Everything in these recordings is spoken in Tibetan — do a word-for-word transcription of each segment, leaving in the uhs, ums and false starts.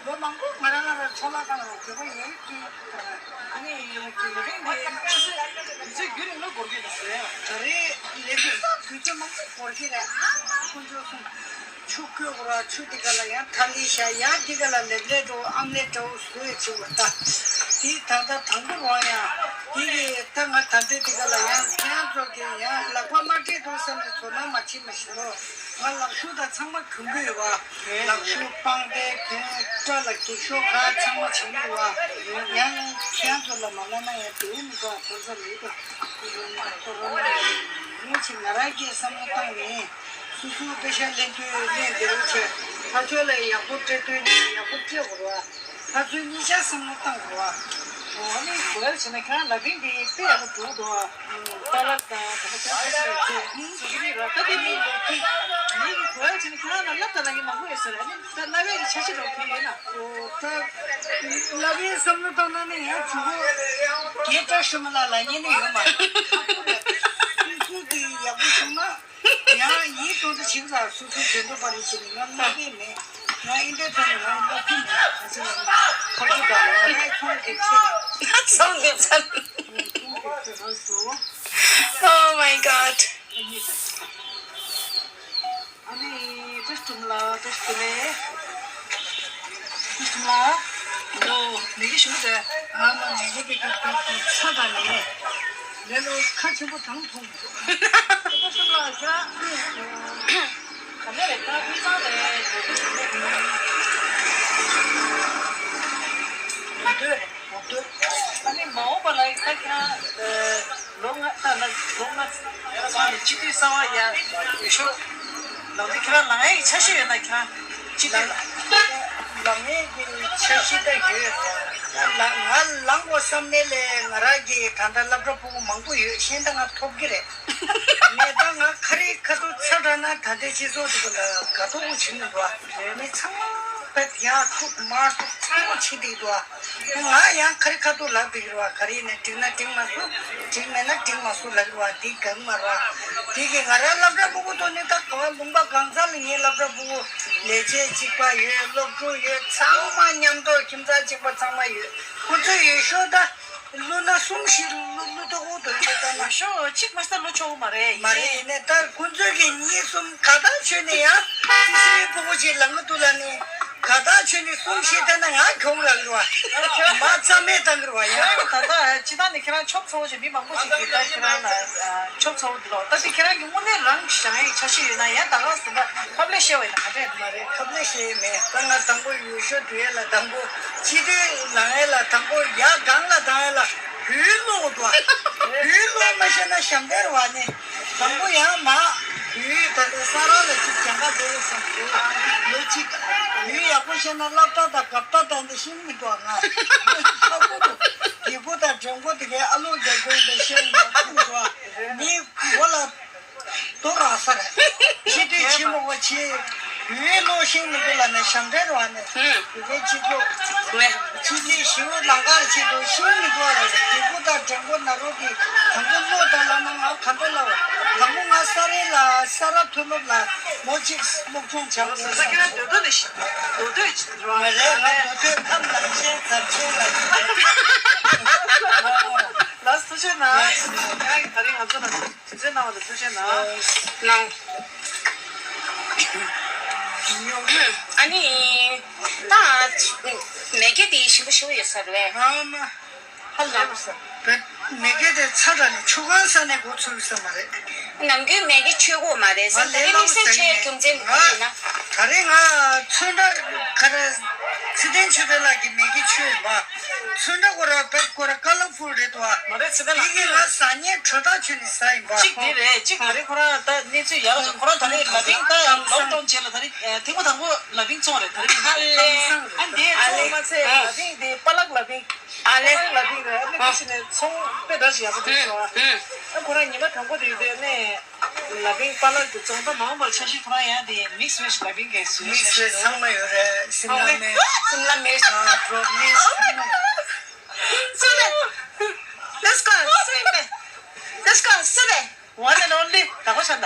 ལོ་མང་པོ་ང་རང་ང་རང་འཚོ་བ་གང་རུང་དགོས་པ་ཡོད་ཀྱི། ཨ་ནི་ཡོད་ཀྱི་ལས་རིང་དེ་ཆུ་ཚོད་དུས་ཚོད་རྒྱུན་རིང་ལོ་འགོར་གྱི་འདུག་ཟེར། ད་རེས་ལས་རིང་དུས་ཚོད་མང་པོ་འགོར་གྱི་རེད། ཨ་མ་ཁོ་ཚོ་གསུང་ཆུ་བསྐོལ་དགོས་ར། ཆུ་དེ་ག་ལ་ཡང་ཐ་ལི་ཤ་ཡ་དེ་ག་ལ་ལེབ་ལེབ་འགྲོ། ཨམ་ལེ་འདྲ་བོ་བཟོས་བྱེད་དགོས། ད་དེ་ད་ལྟ་དང་པོ་རང་ཡང་དེ་གི་ད་ང་ད་ལྟའི་དེ་ག་ལ་ཡང་ཁྱེད་རང་ཚོ་གི་ཡང་ལག་པ་མ་བྲེག་འདུག་བསམ་ནས་ཚོར་སྣང་མ་བྱེད་མ་ཤེས་ལོ། ང་ལག་ཤུབས་དང་ཚང་མ་གྱོན་གྱི་ཡོད་པ། ལག་ཤུབས་པང་གདན་གྱོན། སྐྲ་ལ་འགྱིག་ཤོག་ག་ཚང་མ་བྱེད་ཀྱི་ཡོད་པ། ཡང་ཁྱེད་ཚོ་ལ་མ་ལབ་ན་ཡང་དེ་མི་འདུག་ཁོ་ཚོ་མི་འདུག་ངས་ཅིག་ང་རང་གིས་བསམ་བློ་བཏང་ནས་སོ་སོའི་པེ་ཤ་ལེན་དུས་ལེན་བདེ་བོ་བྱས། ཕར་ཚུར་ལ་ཡག་པོ་སྤྲད་དུས་ནས་ཡག་པོ་སྤྲད་དགོས་རེད་པ། ཕར་ཚུར་གཉིས་ཆ་བསམ་བློ་བཏང་དགོས་པ། འོ་ནི་གོ་ཡག་བྱས་ན་ཁྱེད་རང་ལ་ཕིང་དེ་དཔེ་ཡག་པོ་འདུག་འདུག་ཨ། ཏཱ་ལ་དང་ད་ལྟ་ཁྱེད་རང་ཚོ་ཚོ་གི་རེད་ར། ད་དེ་ནི་ལོ་རྒྱུས་ངེད་ཀྱི་གོ་ཡག་བྱས་ན་ཁྱེད་རང་ལ་སློབ་གྲྭ་ལ་ཡིན་མང་པོ་ཡོད་ས་རེད། ཨ་ནི་ད་བསླབ་པའི་གི་འཆར་གཞི་འདྲ་བོ་དེ་ཡོད་ན། འོ་ད་བསླབ་པའི་བསམ་བློ་བཏང་ན་ནི་ཡང་ཇུ་གུ་རྒན་བཀྲ་ཤིས་མ་ལགས་ལབ་མཁན་ནི་ཡོད་མ་རེད། སོ་སོ་གི་ཡག་པོ་བྱུང་ན། ཡང་ཡིན་གཏོང་ཚུལ་བྱེད་ཀྱི་ལ་སོ་སོའི་དོན་དུ་པར་རེ་བྱེད་ནས་ང་སྨྲ་མཁན་མེད། ང་ཨིན་སྐད་ཐོག་ནས་ང་སློབ་ཀྱི་མེད། ང་ཚོ་ལ་ཁོར་གྱི་དང་ང་རའི་ཁོང་གི་ཚེ་རེད། ཚང་གི་ཚང་། ཁོང་གི་ཚེ་རེད་སོ། Oh my god. ཨ་ནི་བཀྲ་ཤིས་ལགས། བཀྲ་ཤིས་བདེ་ལེགས། བཀྲ་ཤིས་ལགས། ལོ་མི་གི་ཞུ་རེད། ཨ་མ་མི་གི་དེ་གི་ཚ་དང་ནི་ལེ་ལོ་ཁ་ཆེན་པོ་དང་མཐོང་། ཨ་ནི་མ་འོངས་པ་ལ་ད་ཁྱེད་རང་ལོ་ལྔ་ད་ལ་ལོ་ལྔ་ཚང་ནས་སྤྱི་འཐུས་གསར་པ་ཡ་འོས་ཤོག་ལག་དེ་ཁྱེད་རང་ལངས་ཡག་གི་འཆར་གཞི་ཡོད་ན་ཁྱེད་རང་སྤྱི་འཐུས་ལ། ལངས་ཡག་གི་འཆར་གཞི་ད་ཡོད། ང་ལངས་དགོས་བསམ་ནས་ལས་ང་རང་གི་ད་ལྟ་སློབ་གྲྭ་ཕྲུ་གུ་མང་པོ་ཡོད། གཞན་ད་ང་ཐོབ་ཀྱི་རེད། ངས་ད་ང་ཁ་རི་ཁ་ཐུག་ཚ་དྲགས་ན་ད་ལྟའི་སྤྱི་ཚོགས་འདི་ག་ལ་དགའ་ཐོག་པོ་བྱེད་མི་འདུག་ཨ། མི་ཚང་མ་བེད་ཡར་ཐུག་མར་ཐུག་ཚང་མ་བྱེད་བསྡད་འདུག་ཨ། ང་ཡང་ཁ་རི་ཁ་ཐུག་ལབ་བསྡད་ཀྱི་རེད་བ། ག་རེ་ཡིན་ན་འགྲིག་ན་འགྲིག་མ་སོང་། འགྲིག་མེད་ན་འགྲིག་མ་སོང་ལབ་ཀྱི་རེད་བ། འདི་དགའ་གི་མ་རེད་བ། འདི་གི་ང་རང་སློབ་གྲྭ་ཕྲུ་གུ་ཐོག་ནས་ད་ག་བ་ལུང་པ་གང་ས་ལ་ངའི་སློབ་གྲྭ་ཕྲུ་གུ་ལས་བྱེད་གཅིག་པ་ཡོད། སློབ་ཕྲུག་ཡོད། ཚང་མ་མཉམ་དུ་ཁྱིམ་ཚང་གཅིག་པ་ཚང་མ་ཡོད། ཁོ་ཚོ་ཡོད་ཤོག་ད། བླུགས་ན་གསུམ་བཞི་བླུགས་བླུགས་ཐུབ་ཀྱི་འདུག་འདི་ལྟ་ན། ཤོག་གཅིག་མ་ཟད་བླུགས་ཆོག་གི་མ་རེད། མ་རེད། ཡིན་ནའི་ད་ཁོང་ཚོས་ཀྱི་གཉིས་གསུམ་ག་ད་ཆོད་ནས་ཡང་ཙི་སི་རི་ཕྲུ་གུ་ཅིག་ལང་གི་འདུག་ལབ་ནས་ག་ད་ཆོད་ནས་གསུམ་བཞི་བལྟས་ན་ང་གྱོང་རག་གི་རེད་བ། མ་རྩ་མེད་བཏང་གི་རེད་བ། ཡང་ད་ལྟ་སྤྱིར་བཏང་ནས་ཁྱེད་རང་ཆོབ་ཚ་བོ་ཅིག་མི་མང་པོ་ཞིག་གིས་ད་ཁྱེད་རང་ལ་ཆོབ་ཚ་བོ་འདུག་ལོ། ད་དེ་ཁྱེད་རང་གི་དངོས་གནས་རང་གི་བཞེངས་ཡག་འཆར་གཞི་ཡོད་ན་ཡང་ད་ག་ཟེར་ན་ཁ་བརྡ་བཤད་པ་ཡིན་ན་ག་འདྲས། མ་རེད། ཁ་བརྡ་བཤད་ཡས་མེད། ད་ང་དང་པོ་འོས་ཤོག་བསྡུ་ཡས་ལ་དང་པོ་སྤྱི་འཐུས་ལངས་ཡས་ལ་དང་པོ་ཡར་སྒང་ལ་བཏང་ཡས་ལ་འོས་བླུག་དགོས་འདུག་འོས་བླུག་མ་ཤེས་ན་ཞབས་འདྲེན་རེད་བ། ནི་དང་པོ་ཡར་མར་འོས་ད་ལྟ་ས་ར་ལ་ཅིག་གྱང་ཁ་བཟོ་ཡས་བསམ་འདུག་ལོ་གཅིག་འོས་ཡག་པོ་ཤེས་ན་སློབ་གྲྭ་དང་རྒབ་གྲྭ་དང་འདི་ཤེས་མི་འདུག་ང་ཁ་ཁུ་འདུག་རྒད་པོ་དང་འགྲེང་པོ་དེ་གའི་ཨ་ལོ་རྒྱག་དགོས་འདི་ཤེས་མི་འདུག་མི་མགོ་ལ། དོ་ར་ས་རེད། ཕྱི་དུས་ཕྱི་མོ་བ་ཆེ། ཡུལ་ལོ་ཤིང་མི་འདུག་ལ་ནས་ཞབས་འདྲེན་རེད་བ་ནས། ཧུམ། དེ་གའི་ཕྱི་ཚོ། ཝེ། ཕྱི་དུས་ཞི་བོ་ལང་ཀར་ཆེད་དུ་ཤིང་མི་འདུག་ལ་རེད། དེ་ཀུ་དང་འགྲེང་པོ་ན་རོ་གི་དང་པོ་བློ་དང་ལ་ན་ང་ག་འདྲ་ལ་བ། དང་པོ་ང་ས་རེ་ལ་ས་ར་མཐོ་སློབ་ལ་མོ་གཅིག་སློབ་སྦྱོང་བྱ་བ་ས་ཁྱེད་རང་སྡོད་དོ་ནི་ཤི། སྡོད་དོད་རེད་བ། ང་རེད། ང་སྡོད་དོད་ཁམས་ལང་ཤེས་ཛབ་ཆེན་ལ་ཡིན། ལགས་སོ་ཐུགས་རྗེ་གནང་། ལགས་སོ། ང་གི་ད་རིང་ང་ཚོ་ལ། དུས་ཚོད་གནང་བ་ལ་ཐུགས་རྗེ་གནང་། གནང་། ཨ་ནི། ད། མེ་སྐྱེ་དེ་ཞིམ་པོ་ཞིམ་པོ་ཡོད་ས་རེད། ཨ་མ། ཧ་ལམ། མེ་སྐྱེ་དེ་ཚ་དྲགས་ནས་ཆུ་ཁང་ས་ནས་འགོ་ཚུགས་ས་མ་རེད། ནམ་རྒྱུན་མེ་སྐྱེ་མཆོད་ཀྱི་མ་རེད། ང་ད་ལས་རིང་སློབ་དམིགས་བསལ་ཟ་གི་མཆོད་མེད། དུས་ཚོད་ང་ཡིན་ན། ད་རེས་ང་ཚོན་ཁྲ་ག་རེ། ཚེ་བརྟན་ཆོས་འཕེལ་ལགས་ཀྱི་མེ་སྐྱེ་མཆོད་ཡིན་པ། ཚོན་ཁྲ་ཁོ་ར་བེད་ཁོ་ར་ཀ་ལར་ཕུལ་རེད་དོ། མ་རེད་ཚེ་བརྟན་ལགས། དེ་གི་ང་ཟ་ཉལ་དྲོད་ཐག་ཆོད་ནས་ཟ་ཡིན་པ། གཅིག་འདི་རེད། གཅིག་ད་རེས་ཁོ་རང་ད་གནས་ཚུལ་ཡག་ཅིག་ཁོ་རང་ད་རེས་ལ་ཕིང་ད་ལོག་ཌའོན་རྗེས་ལ་ད་རེས་ཐེངས་མ་དང་པོ་ལ་ཕིང་བཙོང་རེད་ད་རེས། ཨ་ལེ། ཨ་འདི་ཚོང་མ་ཚད་ལ་ཕིང་འདི་པ་ལག་ལ་ཕིང་། ཨ་ལེ། པ་ལག་ལ་ཕིང་རེད། ཨ་ནི་དེ་བཞིན་ནས་ཚོང་དཔེ་འདྲ་ཞིག་ཡག་པོ་འདུག་སོང་། ཨ་ཁོ་རང་ཉི་མ་དང་པོ་དེ་ཡོད་དེ་ནས། ལ་ཕིང་པ་ལག་གི་བཙོང་ད་མང་བར་འཆར་གཞི་ཁོ་རང་ཡང་དེ་མིག་སི་ཝེཇ་ལ་ཕིང་གི་བཟོས། མིག་སི་ཝེཇ་ཚང་མ་ཡོད་རེད། སིམ་ལ་མེ། སིམ་ལ་མེ། ཨ་བྲོ་ཀོ་ལི་ཚང་མ་ཡོད། སུ་རེད། Let's go. སུ་ཡིན་པས། Let's go. སུ་རེད། One and only. ད་གོ་ཆགས་ད།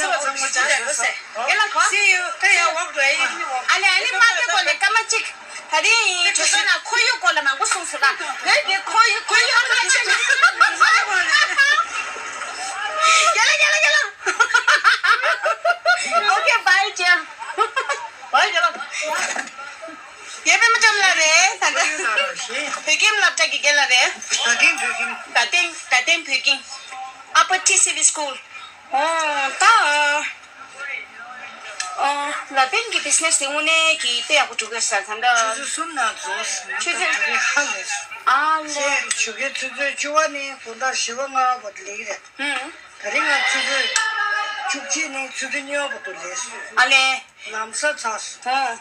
ཚོ་ཚང་མ་ཅི་འདྲ་རོ་ཟེར། ཡ་ལ་གོ། See you. ད་ཡ་walk to ཨེ་ཡིན་ནི་walk. ཨ་ལེ་ཨ་ལེ་མ་དེ་གོ་ལེ་ཀ་མ་ཅིག་ད་རིང་གྲོས་ཚོགས་ནང་ཁོར་ཡུག་སྐོར་ལ་མང་པོ་གསུངས་སོང་ད། བོད་ཀྱི་ཁོར་ཡུག་ཁོར་ཡུག་ཁོར་ཡུག་ཁོར་ཡུག་ཡ་ལ་ཡ་ལ་ཡ་ལ། Okay, bye, Jim. Bye, ཡ་ལ། ཡེ་པེ་མ་ཅམ་ལ་རེད། ད་ལྟ་བོད་ཁྱིམ་སློབ་གྲྭ་གི་རྒན་ལ་རེད། ད་ཐེངས་བོད་ཁྱིམ། ད་ཐེངས་ད་ཐེངས་བོད་ཁྱིམ། Upper Tea City School. ཨོ་ད། ཨོ་ལ་པིན་གི་བི་ཛི་ནེ་སི་དེ་དངོས་གནས་ཀྱི་དཔེ་ཡག་པོ་འགྲོ་གི་ས་ད་ལྟ། ཆུ་ཚོད་གསུམ་ནང་རྫོགས་སོང་། ཆུ་ཚོད། ད་དེ་ཧ་ལས་སོང་། ཨ་ལེ། ཁྱེད་ཆུ་ཚོད་ཆུ་ཚོད་བཅུ་པ་ནས་དགོང་དག་བཞི་པ་ལྔ་པ་བར་དུ་ལས་ཀྱི་རེད། ཧུམ། ད་རིང་ང་ཆུ་ཚོད་བཅུ་གཅིག་ནས་ཆུ་ཚོད་གཉིས་པ་བར་དུ་ལས་སོང་། ཨ་ལེ། ལམ་སང་ཚར་སོང་། ཧོ།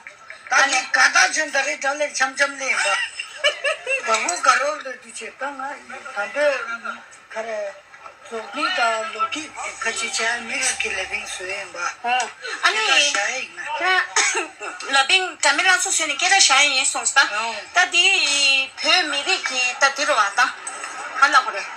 ད་ནི་དགའ་ཐག་ཆོད། ད་རེས་དགྲ་ལེགས་འཆམ་འཆམ་ལེན་པ། བ་གོ་དགའ་རོགས་ལོས་དུས་ཆེ་ད་ང་ད་འདོད་ག་རེ་རྫོགས་ནི་ད་ལོ་ཀི་ཁ་ཆེ་ཆེ་མི་རིགས་ཀྱི་ལས་བིང་བཟོས་ཡིན་པ། ཧོ། ཨ་ནི་སྐད་གྲགས་ཞག་ཡིན་ན། ད་ལ་བིང་དྲ་མིག་ལ་སོ་སོ་ནི་སྐད་གྲགས་ཞག་ཡིན་སོང་ད། ད་དེ་བོད་མི་རིགས་ཀྱི་ད་དེ་རུ་བ་ད་ཧ་ལ་གོ་རེད།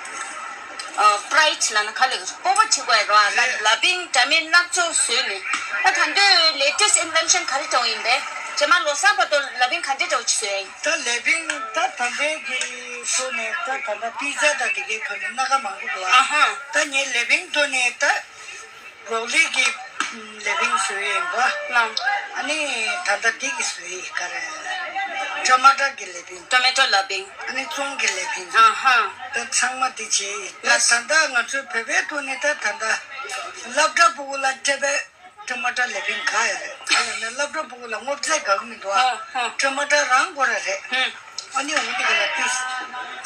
པ་རའི་ཌི་ལབ་ན་ག་ལེ་སྤོབས་པ་བྱེད་དགོས་རེད་བ། ལ་ལ་བིང་དྲ་མིག་སྣ་ཚོགས་བཟོས་ནས་ད་ད་འདོད་latest invention་ག་རེ་བྱུང་ཡིན་པས། རྗེས་མ་ལོ་གསར་བར་དུ་ལ་བིང་ག་འདྲས་འདྲ་བོ་ཅིག་བཟོས་ཡིན། ད་ལ་བིང་ད་ད་ལྟའི་གི་ཐོག་ནས་ད་ད་ལྟ་པི་ཛ་ད་དེ་གའི་ཐོག་ནས་སྣ་ཁ་མང་པོ་འདུག་ཨ། ཨ་ཧ། ད་ངས་ལ་བིང་ཐོག་ནས་ད་རོག་ལི་གི་ལ་བིང་བཟོས་ཡིན་པ། ལ། ཨ་ནི་ད་ལྟ་འདི་གི་བཟོས་ཡིན་ག་རེ། ཊ་མ་ཊ་གི་ལ་བིང་། ཊོ་མེ་ཊོ་ལ་བིང་། ཨ་ནི་ཙོང་གི་ལ་བིང་། ཨ་ཧ། ད་ཚང་མ་འདི་བྱས་ཡིན། ད་ལ་ད་ལྟ་ང་ཚོའི་བོད་པའི་ཐོག་ནས་ད་ད་ལྟ་སློབ་གྲྭ་ཕྲུ་གུ་ལ་སྤྲད་པའི་ཊ་མ་ཊ་ལ་བིང་ག་ཡ་རེད། ག་ཡ་ན་སློབ་གྲྭ་ཕྲུ་གུ་ལ་སྔོ་ཚལ་དགའ་གི་མི་འདུག་ཨ། ཨ་ཧ། ཊ་མ་ཊ་རང་དགོས་ར་རེད། ཧུམ། ཨ་ནི་འོ་འདི་ག་ལ་ཏིས།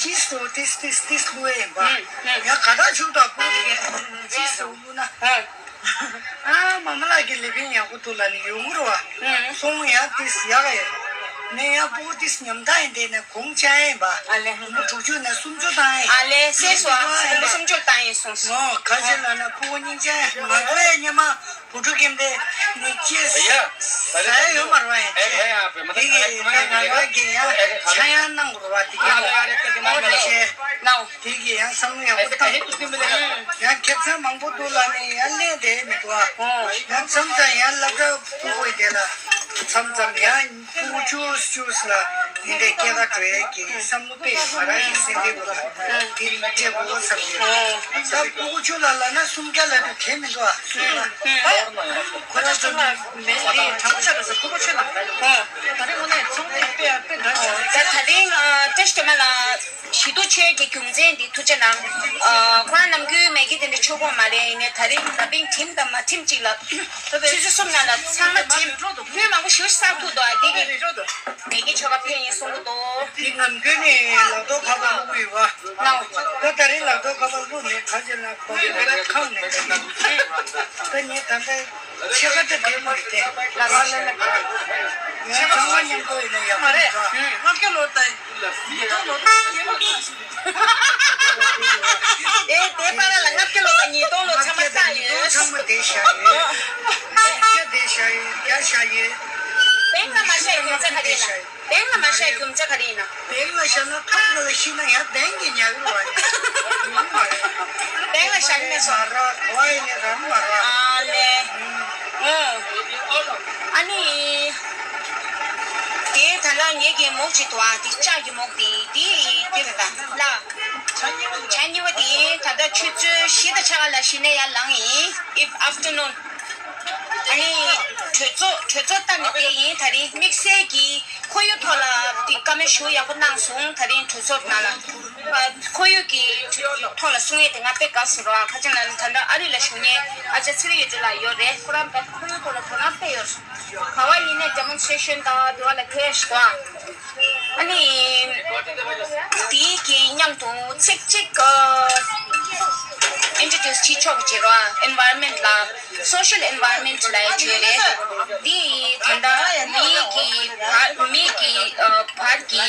ཅིས་སོ་ཏིས་ཏིས་ཏིས་བླུགས་ཡ་ཡིན་པ། ཧུམ་ཧུམ། ཡ་ག་ད་ཆུ་དང་བུ་དེ་གས་ཅིས་སོ་བླུགས་ན། ཧུམ། ཨ་མ་མ་ལགས་ཀྱི་ལ་བིང་ཡག་པོ་འདུག་ལབ་ནི་ཡོང་གི་རེད་བ། ཧུམ། སོང་ཡ་ཏིས་ཡག་ཡ། ནས་ཡ་བུ་ཏིས་ཉམས་ཐག་ཡིན་དེ་ནས་གོང་ཆག་ཡ་ཡིན་པ། ཨ་ལེ། བུ་དྲུག་ཅུ་ནས་སུམ་ཅུ་བཏང་ཡ་ཡིན། ཨ་ལེ་སེ་སོ་ཨ་སུམ་ཅུ་བཏང་ཡ་ཡིན་སོང་སོང་། ཨོ་ག་ཅི་ལབ་ན་ཕྲུ་གུ་སྙིང་རྗེ་ང་ཚོ་ཡ་སྙེ་མ། བུ་ཕྲུག་ཁྱིམ་དེ་ནི་ཅེས་ཟ་ཡ་ཡོད་མ་རེད་བ། ཡང་ཅེས་དེ་གི་ཡང་ང་རང་གི་ཡང་ཆ་ཡང་གནང་དགོས་རེད་བ། དེ་གི་ཨོ་ནི་ཤེས་ནའོ། དེ་གི་ཡང་བསམ་བློ་ཡག་པོ་བཏང་། ཡང་ཁེ་བཟང་མང་པོ་འདུག་ལབ་ནས་ཡང་ལེན་དེ་མི་འདུག་བ། ཡང་མཚམས་མཚམས་ཡང་སློབ་གྲྭ་ཕྲུ་གུ་དེ་ལ་ མཚམས་མཚམས་ཡང་ཕྲུ་གུ་ཆུང་ཆུང་ལ་འདི་འདྲའི་སྐྱེས་སྐར་སྤྲོད་ཡས་ཀྱི་བསམ་བློ་དཔེ་ཡོད་མ་རེད། ཡིན་སེམས་པའི་སྒོ་ལ་འདི་སྤྲད་དགོས་བསམ་གྱི་ཡོད། ད་ཕྲུ་གུ་ཆུང་ལ་ལབ་ན་སུམ་བརྒྱ་ལབ་དུས་དྲན་མི་འདུག་ཨ། སུམ་བརྒྱ་ཁོ་རང་ཚོ་མི་འདི་དྲང་པོ་ཆགས་འགྲོ་ས། ཕྲུ་གུ་ཆུང་ལ་ད་རེས་དངོས་གནས་ཚོང་ལས་དཔེ་ཡག་དཔེ་འདྲ་ཞིག་ད་ད་རིང་ཨ་བཀྲ་ཤིས་སྒྲོལ་མ་ལགས། ཞི་ཏུ་ཆོས་ཀྱི་རྒྱུ་མཚན་འདི་ཐུགས་རྗེ་གནང་། ཨ་ཁོ་རང་ནམ་རྒྱུན་མེ་གི་དེ་འདྲ་མཆོད་ཀོང་མ་རེད། ཡིན་ནའི་ད་རིང་ད་ཕིང་ཁྲིམས་དང་མ་ཁྲིམས་གཅིག་ལ་ཆུ་ཚོད་གསུམ་ནང་ལ་ཚང་མ་ཁྲིམས་ལུད་མང་པོ་ཞུ་ས་ཐུག་དོ། ཨ་འདི་གི་མེ་གི་ཆོ་ག་ཕན་ཡིན་གསུང་གི་འདུག་འདི་ནམ་རྒྱུན་ནས་ལག་ཐོག་ཁ་པར་བླུག་ཡོད་པ། ལགས། ད་ད་རིང་ལག་ཐོག་ཁ་པར་བླུག་ནས་ཁ་ཆེ་ན་པ་ཁམས་ནས་ད་ངས་ད་ལྟ། ཕྱེད་ཀ་དེ་བསྡད་མི་འདུག་སྟེ། ལ་ལ་ལ་ལ། ང་ཚང་མ་མཉམ་དུ་ཡིན་ན་ཡག་པོ་མ་རེད། འདུག་ཨ། ལྔ་བརྒྱ་ལོ་དང་། ཉིས་སྟོང་ལོ་དང་སྐྱེས་མ་ཁ་ཤས། དེ་དེ་པ་ལ་ལ་ལྔ་བརྒྱ་ལོ་དང་ཉིས་སྟོང་ལོ་ཚང་མ་ལྔ་བརྒྱ་དང་ཉིས་སྟོང་ཚང་མ་བསྡད་བཞག་ཡོད། ལྔ་བརྒྱ་བསྡད་བཞག་ཡོད། བརྒྱ་བཞག་ཡོད། བེང་ལ་མ་བཞག་ཡོད་ཚ་ག་རེད་ལ། བེང་ལ་མ་བཞག་རྒྱུ་མཚན་ག་རེ་ཡིན་ན། བེང་ལ་བཞག་ན་ཁ་ཁ་ལ་ཤི་ན་ཡང་བེང་གི་ཉར་གི་རེད་བ། ཡོང་མ་རེད། བེང་ལ་བཞག་ནས་སོ། མ་རག་ག་བ་ཡིན་ནས་རང་མ་རག་ཨ་ལེ། ཨོ། ཨ་ནི། དེ་ད་ལ་ངེད་ཀྱི་མོག་ཅིག་འདུག་ཨ། དེ་ལྕགས་ཀྱི་མོག་དེ་དེ་དེ་རེད་ད་ལ། ཇ་གཉིས་པ་དེ་ད་ལྟ་ཆུ་ཚོད་བཞི་དང་ཕྱེད་ཀ་ལ་གཞི་ནས་ཡར་ལངས་ཡིན། If afternoon། ཨ་ནི། གྲོས་ཚོགས་གྲོས་ཚོགས་ལྟ་ནས་བསྡད་ཡིན། ད་རིང་དམིགས་བསལ་གྱི་ཁོར་ཡུག་ཐོག་ལ་དེ་བཀའ་མོལ་ཞུ་ཡག་པོ་གནང་སོང་། ད་རིང་གྲོས་ཚོགས་ནང་ལ་ཁོར་ཡུག་གི་ཐོག་ལ་གསུང་ཡས་དེ་ང་དཔེ་དགའ་སོང་ར། ཁ་ཅིག་ལ་ནི་ད་ལྟ་ཨ་རི་ལ་བཞུགས་མཁན་ཨ་ཅག་ཚེ་རིང་ཡོད་ལགས་ཡོད་རེད། ཁོ་རང་ད་ཁོར་ཡུག་ཐོག་ལ་དོ་སྣང་དཔེ་ཡོད་རེད། ག་བ་ཡིན་ནའི་demonstration་དང་དེ་བ་ལ་ཁེལ་ཞིག་དང་། ཨ་ནི། དེའི་གི་མཉམ་དུ་ཚིག་གཅིག་introduce་བྱེད་ཆོག་གི་བྱེད་རོགས། environment་ལ་social environment་ལ་བྱོས་རེད། དེ་ད་ལྟ་མིའི་གི་བར་མིའི་གི་བར་གི་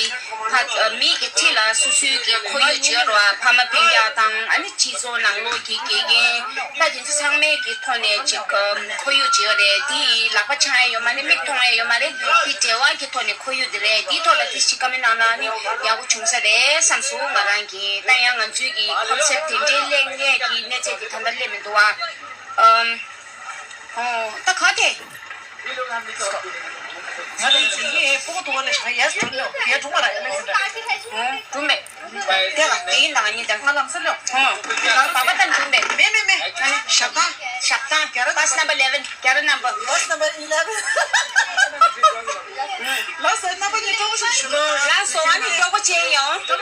ཕ་མིའི་གི་འཁྲིས་ལ་སོ་སོའི་གི་ཁོར་ཡུག་བྱོས་རོགས། ཕ་མ་སྤུན་ཀྱག་དང་ཨ་ནི་སྤྱི་ཚོགས་ནང་ལོགས་ཀྱི་དགེ་རྒན་ད་དེ་ཚོ་ཚང་མའི་གི་ཐོག་ནས་ཅིག་ཁོར་ཡུག་བྱེད་ཡོད་རེད། དེ་ལག་པ་འཆང་ཡ་ཡོད་མ་རེད། མིག་མཐོང་ཡ་ཡོད་མ་རེད། དེ་འབྲེལ་བ་གི་ཐོག་ནས་ཁོར་ཡུག་དེ་རེད། དེའི་ཐོག་ལ་དེ་ཞིག་བཀའ་མོལ་གནང་ན་ནི་ཡག་པོ་བྱུང་ས་རེད་བསམ་སོང་། ང་རང་གིས་ད་ཡང་ང་ཚོའི་གི་concept་དེ་འདྲའི་སླེབས་ངེས་ཀྱི་གནས་ཚད་དེ་ད་ལྟ་སླེབས་མི་འདུག་ཨ། ཨམ། ཨོ། ད་ག་དེ། ང་རང་གིས་ཡེ་ཕྲུ་གུ་དུ་བ་ལ་ཞག་ཡས་སུ་གྲུབ་ཡོད། ཡས་གྲུབ་མ་ར་ཡ་ལ་ཟེར་ད། ཨོ། གྲུབ་མེད། དེ་ལ་དེ་ཡིན་ད་ང་གཉིས་དང་ང་ལམ་སེང་ལོ། ཧོ། བ་བ་དང་འགྲིག་མེད། མེད་མེད་མེད། ཞབས་ཐང་། ཞབས་ཐང་། བརྒྱ་ར། Bus number eleven། བརྒྱ་ར་number། Bus number eleven། ལགས་སོ། རྣམ་པ་གཉིས་སྤྲོ་པོ་ཞིག་ཞུ། ལགས་སོ། ཨ་ནི་སྤྲོ་པོ་བྱས་ཡོང་། སྐར་མ་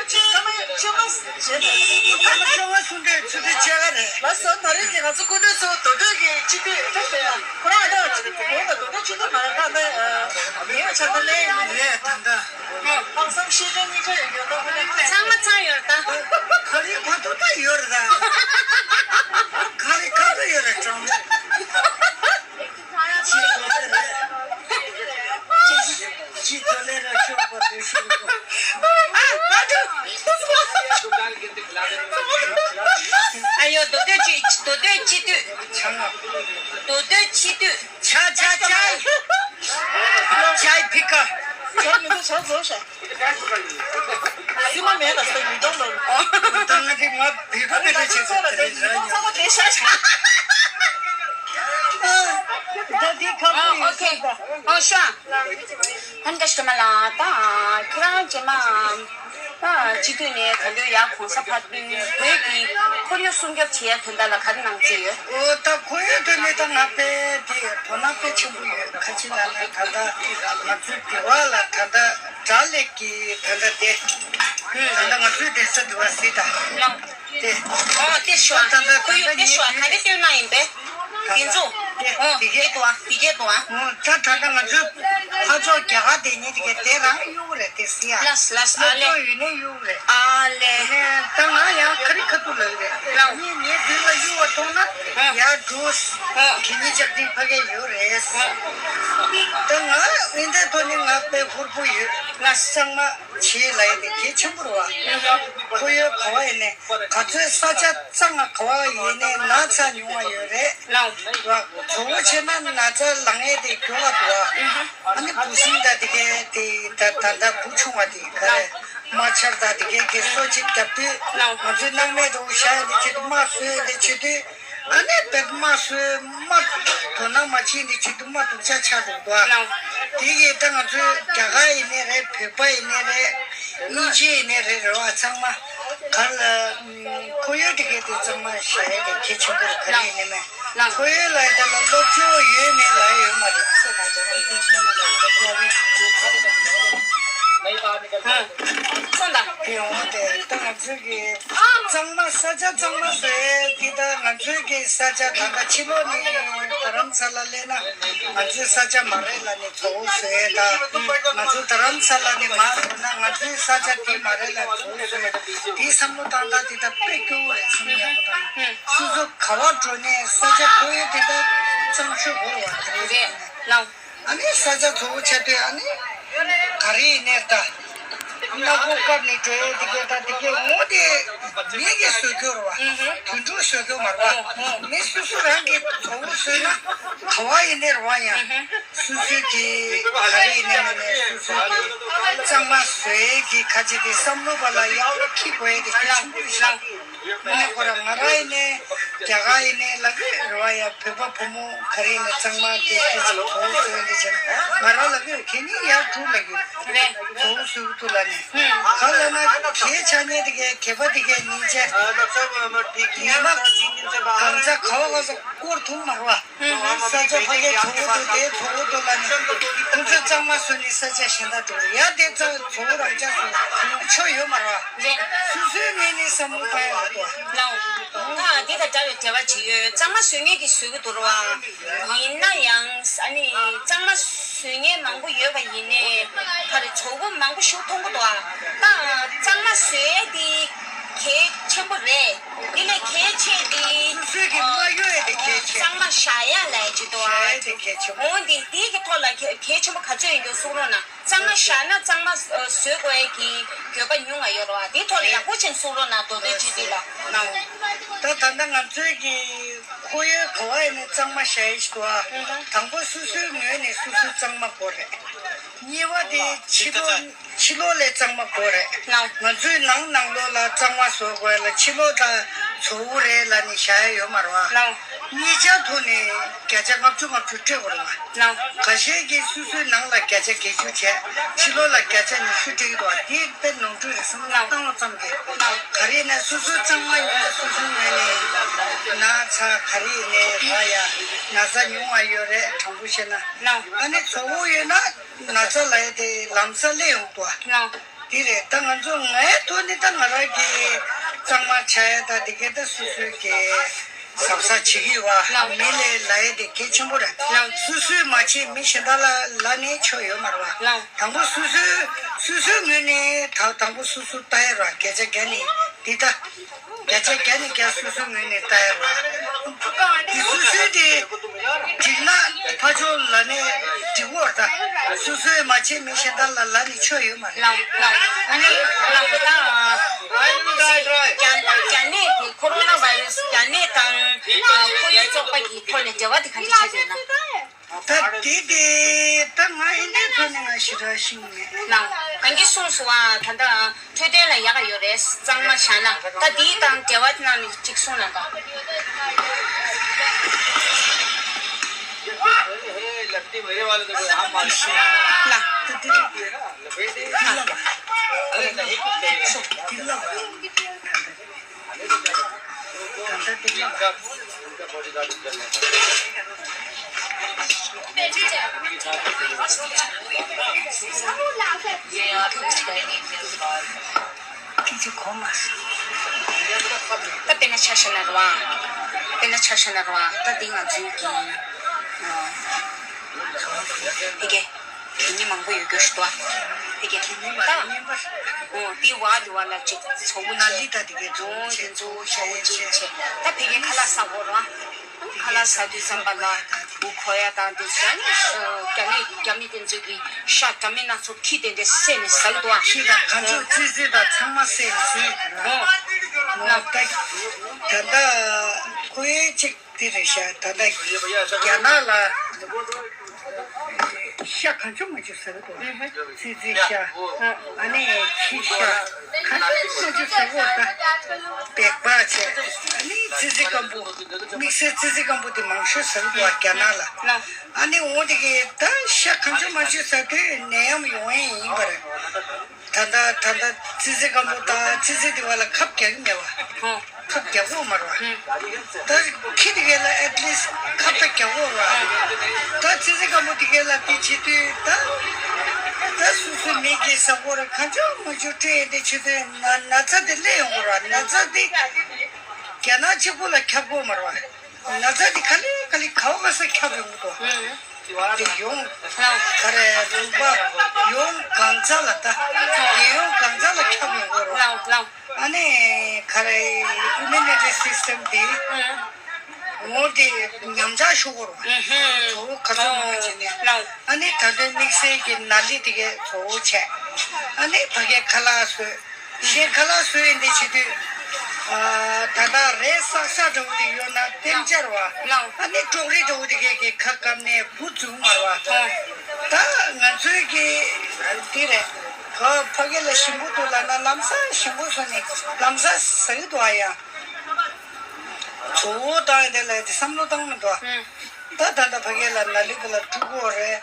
བཅོ་ལྔ་བྱས་ནས། སྐར་མ་བཅོ་ལྔ་སུམ་སྟོན་ཆུ་ཚོད་ཕྱེད་ཀ་རེད། ལགས་སོ། ད་རེས་ཀྱི་ང་ཚོ་སྐུ་མགྲོན་ཚོ་མདོ་སྟོད་ཀྱི་སྤྱི་འཐུས་ཁོ་རང་ཨ་ནི་ང་ཚོ་མདོ་སྟོད་སྤྱི་འཐུས་མ་རེད། ད་ནི་ཉེ་བའི་ཆར་ད་ལན་ཡིན་ནི་རེད། ད་ལྟ། ལྷག་བསམ་ཤེས་བྱ་གཉིས་ཆ་ཡོད་རྒྱུ་ལྟ་བུ་ནི། ཚང་མ་ཚང་ཡོད་རེད་ད། ག་རེ་གོ་ཐུབ་ད་ཡོད་རེད་ད། ག་རེ་ག་རེ་ཡོད་རེད་ཀྲང་། ཅི་ཐོ་ལེ་རེད། ཅི་ཐོ་ལེ་རེད་ཤོག་པ་དུ་ཤོག་པ། ཨ་ཡོ། མདོ་སྟོད་སྤྱི་མདོ་སྟོད་སྤྱི་འཐུས། ཆང་། མདོ་སྟོད་སྤྱི་འཐུས། ཆ་ཆ་ཆ། ཆའི་ཕི་ཀ་ཇོར་མི་འདུག་ཇོར་ཇོར་ཤ། སི་མ་མེད་ལ་སོ་ཉིས་སྟོང་ལོར། ད་ང་དེ་ང་བི་ཀ་བི་ཀ་ཆེ་ཚོ་ལ་དེ་ཉིས་སྟོང་ཚང་མ་དེ་ཤ་ཤ། ད་དེ་ཁ་པོ་ཡོད་ས་ད། ཨོ་ཤ། ཧན་ཀ་ཤ་མ་ལ་ད་ཁྱེད་རང་ཅེ་མ། ད་སྤྱི་འཐུས་ནས་ད་ལོའི་ཡར་གོང་ས་ཕར་ཕུད་བོད་ཀྱི་ཁོར་ཡུག་སྲུང་སྐྱོབ་བྱེད་ཡ་དོན་དག་ལ་ག་རེ་གནང་རྩིས་ཡོད། ཨོ་ད་ཁོར་ཡུག་དོན་ནས་ད་ང་དཔེ་དེ་དོ་སྣང་དཔེ་ཆེན་པོ་ཡོད། ཁ་ཅིག་ལ་ལ་ད་ལྟ་ང་ཚོའི་དེ་བ་ལ་ད་ལྟ་སྒྲ་ལེགས་ཀྱི་ད་ལྟ་དེ་ད་ལྟ་ང་ཚོའི་བསྡད་ས་དེ་བ་སྲིད་ད་ལོ་དེ། ཨོ་དེ་ཤོ་ཨ། ད་ལྟ་ད་ཁོར་ཡུག་ལྟ་དེ་ངས་ཤོ་ཨ། ག་རེ་སྟོན་ན་ཡིན་པས། དེ་ཚོ། དེ་ཨོ་དེ་གས་དེ་དུ་ཨ། དེ་གས་དུ་ཨ། ཨོ་ད་ད་ལྟ་ང་ཚོའི་ཕ་ཚོགས་རྒྱ་གར་དེ་ཉིད་དེ་གས་དེ་རང་གཡུག་རེད་དེ་སི་ཡ། ལགས་ལགས་ཨ་ལེ། སློབ་སྦྱོང་ཡུན་ནས་གཡུག་རེད། ཨ་ལེ། ནས་ད་ང་ཡང་ཁ་རི་ཁ་ཐུག་ལབ་རེད། ལགས། ངས་ངའི་མདུན་ལ་གཡུག་བ་མཐོང་ན་ཨ་ཡར་འགྲོ། ཨ་གད་སྙིགས་རྒྱག་ཐེངས་ཕ་གས་ཡོད་རེད། ཨ་ད་ང་འདི་འདྲའི་ཐོག་ནས་ང་དཔེ་ཧུར་པོ་ཡོད། ལགས། གཙང་མ་བྱེད་ལབ་ཡ་དེ་གལ་ཆེན་པོ་རེད་བ། ཁོར་ཡུག་ག་བ་ཡིན་ནས། ག་ཚོད་ས་ཆ་གཙང་ང་ག་བ་ཡིན་ནའི་ན་ཚ་ཉུང་བ་ཡོད་རེད། ལའོ། བ། གཙོ་བོ་བྱས་ན་ན་ཚ་ལངས་ཡས་དེ་མགྱོགས་བ་འདུག་བ། ཨ་ནི་འབུ་སྲིན་དང་དེ་གའི་དེ་ད་ད་ལྟ་འབུ་ཆུང་བ་དེ་ག་རེ། མ་ཆར་དང་དེ་གའི་གི་གསོ་བྱེད་རྒྱབ་དུས། ལའོ། ང་ཚོའི་སྣང་མེད་དུ་བཞག་ཡས་དེ་ཆེད་དུ་དམག་བཟོ་ཡས་དེ་ཆེད་དུས། ཨ་ནི་བེད་མ་སོས་མ་དོ་སྣང་མ་བྱེད་འདི་ཆེད་དུ་མ་སྡུག་ཅག་ཆགས་འདུག་དོ། ལགས། དེ་གི་ད་ང་ཚོའི་རྒྱ་གར་ཡིན་ནའི་རེད། བོད་པ་ཡིན་ནའི་རེད། དབྱིན་ཇི་ཡིན་ནའི་རེད། རེད་བ། ཚང་མ་ག་ལ་ཁོར་ཡུག་དེ་གས་དེ་ཚང་མ་བཞག་ཡ་དེ་གལ་ཆེན་པོ་རེད། ག་རེ་ཡིན་ནའི་མེད། ལགས། ཁོར་ཡུག་ལ་ཡི་ད་ལ་སློབ་སྦྱོང་ཡོད་མེད་ལ་ཡོད་མ་རེད། སོང་ད། དེ་འོང་དེ་ད་ང་ཚོའི་གི་གཙང་མ་ས་ཆ་གཙང་མ་བཟོས་དེ་ད་ང་ཚོའི་གི་ས་ཆ་ད་ལྟ་ཕྱི་ལོགས་ནས་རྡ་རམ་ས་ལ་སླེབས་ན་ང་ཚོའི་ས་ཆ་མ་རེད་ལབ་ནས་བཙོག་པ་བཟོས་ད། ང་ཚོ་རྡ་རམ་ས་ལ་ནས་མར་འགྲོ་ན་ང་ཚོའི་ས་ཆ་དེ་མ་རེད་ལབ་བཙོག་པ་བཟོས། དེའི་བསམ་བློ་བཏང་སྟངས་དེ་ད་དཔེ་སྐྱོ་བོ་རེད་བསམ་ཡག་པོ་དང་། སོ་སོ་ག་བར་འགྲོ་ནས་ས་ཆ་ཁོ་ཡོད་དེ་ད་གཙང་ཤོས་དགོས་རེད་བ། དེ་རེད། རེད་ལགས། ཨ་ནི་ས་ཆ་བཙོག་པོ་ཆགས་དུས་ཨ་ནི་ག་རེ་ཡིན་ནའི་ད་སྣ་ཁོག་བཀབ་ནས་འགྲོ་ཡས་དེ་གས་ད་དེ་གས་འོ་དེ་མི་གིས་བཟོས་རྒྱུ་རེད་བ། དུད་འགྲོ་བཟོས་རྒྱུ་མ་རེད་བ། མི་སོ་སོ་རང་གིས་བཙོག་པོ་བཟོས་ན་ག་བ་ཡིན་ནའི་རེད་བ། ཡང་སོ་སོའི་གི་ག་རེ་ཡིན་ནའི་མིན་ནའི་སོ་སོའི་གི་གཙང་མ་བཟོ་ཡས་གི་ཁ་ཆེ་དེ་བསམ་བློ་བ་ལ་ཡག་པོ་འཁྱེར་དགོས་ཡས་དེ་གལ་ཆེན་པོ་རེད་ཤག་ཨ་ནི་ཁོ་རང་ང་རང་ཡིན་ནའི་རྒྱ་གར་ཡིན་ནའི་ལབ་ཀྱི་རེད་བ། ཡ་བོད་པ་བུ་མོ་ག་རེ་ཡིན་ནའི་གཙང་མ་དེ་དེ་ཚོ་བོ་བོ་ཡིན་དེ་བྱས་ན་ང་རང་ལབ་ཀྱི་རེད། གད་སྙིགས་ཡར་འགྲོ་ལབ་ཀྱི་རེད། བོ་བོ་བཟོ་གི་འདུག་ལབ་ནས་གང་ལབ་ན་གད་ཆ་ནས་དེ་གའི་གད་པ་དེ་གའི་སྙིང་རྗེ་ཉི་མ་གང་ཚ་ག་བ་ག་ས་སྐོར་ཐུབ་མ་རེད་བ། ས་ཆ་ཕ་གིའི་བཙོག་པོ་འདུག་དེའི་བཙོག་པོ་འདུག་ལབ་ནས་ཁོང་ཚོས་གཙང་མ་བཟོས་ནས་ས་ཆ་གཞན་དག་འགྲོ་རེད། ཡ་དེ་ཚོ་བཙོག་པོ་རང་ཅག་བཟོ་ཆོག་ཡོད་མ་རེད་བ། རེད། སོ་སོའི་ངོས་ནས་བསམ་བློ་བཏང་ཡག་འདུག་བ། ལའོ། ད་འདི་དང་འདྲ་བའི་འབྲེལ་བ་ཅིག་ཡོད། གཙང་མ་བཟོ་མཁན་གྱིས་བཟོ་གི་འདུག་རེད་བ། ཡིན་ན་ཡང་ཨ་ནི་གཙང་མ་བཟོ་མཁན་མང་པོ་ཡོད་པ་ཡིན་ནའི་ཕར་བཙོག་པོ་མང་པོ་ཞིག་མཐོང་གི་འདུག་བ། ད་གཙང་མ་བཟོ་ཡས་དེ་གལ་ཆེན་པོ་རེད། འདི་ལས་གལ་ཆེ་དེ། སོ་སོའི་གི་མ་གཡོ་ཡས་དེ་གལ་ཆེ། གཙང་མ་བཞག་ཡ་ལས་ཅི་འདུག་བཞག་ཡས་དེ་གལ་ཆེ་བ། འོ་འདི་འདི་གི་ཐོག་ལ་གལ་གལ་ཆེན་པོ་ག་ཚོད་ཡིན་འདུག་གསུང་རོགས་གནང་། གཙང་མ་བཞག་ན་གཙང་མ་བཟོ་དགོས་ཡས་ཀྱི་དགོས་པ་ཉུང་ང་ཡོད་རེད་བ། འདི་ཐོག་ལ་ཡག་པོ་ཅིག་གསུང་རོགས་གནང་། མདོ་སྟོད་སྤྱི་འཐུས་ལ་གནང་། ད་ད་ལྟ་ང་ཚོའི་གི་ཁོར་ཡུག་ག་བ་ཡིན་ནའི་གཙང་མ་བཞག་ཡས་ཞིག་འདུག་བ། དང་པོ་སོ་སོའི་ངོས་ནས་སོ་སོའི་གཙང་མ་དགོས་རེད། གཉིས་པ་དེ་ཕྱི་ལོགས། ཕྱི་ལོགས་ལ་གཙང་མ་དགོས་རེད། ལགས། ང་ཚོའི་ནང་ནང་ལོགས་ལ་གཙང་མ་བཟོ་དགོས་ལ་ཕྱི་ལོགས་ད་བཙོག་པོ་རེད་ལབ་ནས་བཞག་ཡ་ཡོད་མ་རེད་བ། ལགས། གཉིས་ཆ་ཐོག་ནས་བརྒྱ་ཆ་ལྔ་བཅུ་ལྔ་བཅུ་སྤྲོད་དགོས་རེད་བ། ལགས། ཁ་ཤས་ཀྱིས་སོ་སོའི་ནང་ལ་བརྒྱ་ཆ་བརྒྱད་ཅུ་བྱས། ཕྱི་ལོགས་ལ་བརྒྱ་ཆ་ཉི་ཤུ་སྤྲད་ཀྱི་འདུག་བ། དེ་དཔེ་ནོར་འཁྲུལ་རེད། བསམ་བློ་བཏང་བ་ཙམ་གྱིས། ལགས། ག་རེ་ཡིན་ན་སོ་སོའི་གཙང་མ་ཡིན་ན་སོ་སོའི་ངོས་ནས་ན་ཚ་ག་རེ་ཡིན་ནའི་རག་ཡ་ན་ཚ་ཉུང་བ་ཡོད་རེད། དྲང་པོ་བཤད་ན། ལགས། ཨ་ནི་བཙོག་པོ་ཡོད་ན། ན་ཚ་ལབ་ཡ་དེ་ལམ་སང་སླེབས་ཡོང་གི་འདུག་བ། ལགས། དེ་རེད། ད་ང་ཚོ་ངའི་ཐོག་ནས་ད་ང་རང་གི་གཙང་མ་ཆགས་ཡ་ད་དེ་གའི་ད་སོ་སོའི་གི་གཟབ་གཟབ་བྱེད་ཀྱི་ཡོད་བ། ལགས། མི་ལ་ལབ་ཡ་དེ་གལ་ཆེན་པོ་རེད། ལགས། སོ་སོས་མ་བྱས་མི་གཞན་དག་ལ་ལབ་ནས་ཆོ་ཡོད་མ་རེད་བ། ལགས། དང་པོ་སོ་སོའི་སོ་སོའི་ངོས་ནས་ད་དང་པོ་སོ་སོ་ལྟ་ཡ་ར་བརྒྱ་ཆ་བརྒྱ་ནས་འདི་ལྟ། བརྒྱ་ཆ་བརྒྱ་ནས་བརྒྱ་སོ་སོའི་ངོས་ནས་ལྟ་ཡ་རེད་བ། དེ་སོ་སོའི་དེ་འགྲིག་ན་ཕར་ཕྱོགས་ལ་ནས་འགྲིག་གོ་རེད་ད། སོ་སོས་མ་བྱས་མི་གཞན་དག་ལ་ལབ་ནས་ཆོ་ཡོད་མ་རེད། ལགས་ལགས། ཨ་ནི་ལགས་ད། རྒྱ་རྒྱ་ནད་དེ་ཁོ་རོ་ན་བྷའི་རེ་སི་རྒྱ་ནད་དང་ཁོར་ཡུག་བཙོག་པ་གི་ཐོག་ནས་འབྲེལ་བ་དེ་ག་འདྲ་ཆགས་ཡོད་ན། ད་དེ་དེ་ད་ང་ཨིན་དེ་ཐོག་ནས་ང་ཞེ་དྲག་ཤེས་མེད། ལགས། གང་གིས་གསུངས་སོང་བ། ད་ལྟ་འཕྲོད་བསྟེན་ལ་ཡག་ག་ཡོད་རེད། གཙང་མ་བཞག་ན། ད་དེའི་དང་འབྲེལ་བ་གནང་ནས་ཅིག་གསུངས་ན་ད། ལགས། ད་དེ་དེ་ལ་ད་ལྟ་དེ་ལ། ཁྱེད་ཚོ་གོ་མ་སོང་། ད་དཔེར་ན་ཆ་བཞག་ན་རེད་བ། དཔེར་ན་ཆ་བཞག་ན་རེད་བ། ད་འདི་ང་ཚོའི་གི་དེ་གས། གད་སྙིགས་མང་པོ་ཡོད་རྒྱུ་ཞིག་འདུག་བ། དེ་གས་ད། འོ་དེ་བ་དེ་བ་ལ་ཅིག་བཙོག་པོ་ཅིག་འོ་དེ་ཚོ་བཙོག་པོ་ཅིག་བྱས། ད་དེ་གས་ཁ་ལག་ཟ་དགོས་རེད་བ། ཁ་ལག་ཟ་དུས་ཙམ་པ་ལ་མགོ་འཁོར་ཡ་དང་དེ་ཚོ་ཨ་ནི་རྒྱ་མི་རྒྱ་མི་དེ་ཚོ་གི་ཤ་རྒྱ་མི་སྣ་ཚོགས་ཁྱི་དེ་འདྲ་བསད་ནས་ཟ་གི་འདུག་བ། ཁྱི་དང་ག་ཚོད་ཙི་ཙི་དང་ཚང་མ་བསད་ནས་ཟ་གི་འདུག་བ། ད་ད་ལྟ་ཁོའི་ཅིག་དེ་རེད་ཤག་ད་ལྟ་རྒྱ་ནག་ལ་ཤ་གང་བྱུང་མང་བྱུང་ཟ་གི་འདུག་ཙི་ཙི་ཤ། ཨ་ནི་ ཤ་ཁ་ཤས་ཁ་ཤས་ཟ་གོ་ད། སྦལ་པ་བྱས། ཨ་ནི་ཙི་ཙི་སྐམ་པོ། དམིགས་བསལ་ཙི་ཙི་སྐམ་པོ་དེ་མང་ཤོས་ཟ་གི་འདུག་བ་རྒྱ་ནག་ལ། ཨ་ནི་འོ་དེ་གི་ད་ཤ་གང་བྱུང་མང་བྱུང་ཟ་དུས་ནད་ཡམས་ཡོང་ཡས་ཡིན་པ་རེད། ད་ལྟ་ད་ལྟ་ཙི་ཙི་སྐམ་པོ་དང་ཙི་ཙི་དེ་བ་ལ་ཁབ་རྒྱག་གི་མེད་བ། ཁབ་རྒྱག་གོ་མ་རེད་བ། ད་ཁྱི་དེ་གས་ལ་at least་ཁབ་ད་རྒྱག་གོ་རེད་བ། ད་ཙི་ཙི་སྐམ་པོ་དེ་གས་ལ་དེ་བྱེད་དུས་ད་ད་སོ་སོའི་མི་གིས་ཟ་གོ་རེད། གང་བྱུང་མང་བྱུང་སྤྲད་ཡས་དེ་བྱེད་དུས་ན་ན་ཚ་དེ་སླེབས་ཡོང་གོ་རེད་བ། ན་ཚ་དེ་རྒྱ་ནག་གཅིག་པུ་ལ་ཁྱབ་གོ་མ་རེད་བ། ན་ཚ་འདི་ག་ལེ་ག་ལེ་ག་བ་ག་ས་ཁྱབ་ཡོང་གི་འདུག་འདི་ཡོང་ག་རེ་རུམ་པ་ཡོང་གང་ཚ་ལ་ད། རྒྱལ་ཡོངས་གང་ཚ་ལ་ཁྱབ་ཡོང་གི་རེད། ཨ་ནི་ག་རེ་immunity system་འདི་ངོ་འདི་ཉམས་ཆག་ཤོར་གི་རེད། གཙོ་བོ་ག་ཚོད་མང་བྱས་ནས་ཨ་ནི་ད་དུང་དམིགས་བསལ་གྱི་ན་ལི་དེ་གས་གཙོ་བོ་བྱས། ཨ་ནི་ཕ་གིའི་ཁ་ལག་བཟོས། གཞན་ཁ་ལག་བཟོས་ཡིན་དེ་བྱེད་དུས། ཨ་ད་ལྟ་རས་བསགས་ས་འདྲ་བོ་དེ་ཡོད་ན་ལྟེམ་ཅར་བ། ཨ་ནི་ཀྲོག་རི་འདྲ་བོ་དེ་གས་ཀྱི་ཁ་བཀབ་ནས་བུ་འཛུགས་མར་བ། ད་ང་ཚོའི་གི་འདི་རེད། ག་ཕ་གི་ལ་ཞིམ་པོ་འདུག་ལབ་ན་ལམ་སང་ཞིམ་པོ་བཟོས་ནས་ལམ་སང་ཟ་གི་འདུག་ཨ་ཡ། གཙོ་བོ་བཏང་ཡིན་དེ་ལ་དེ་བསམ་བློ་བཏང་མི་འདུག་ད་ད་ལྟ་ཕ་གི་ལ་ན་ལི་དེ་ལ་བཀྲུ་གོ་རེད།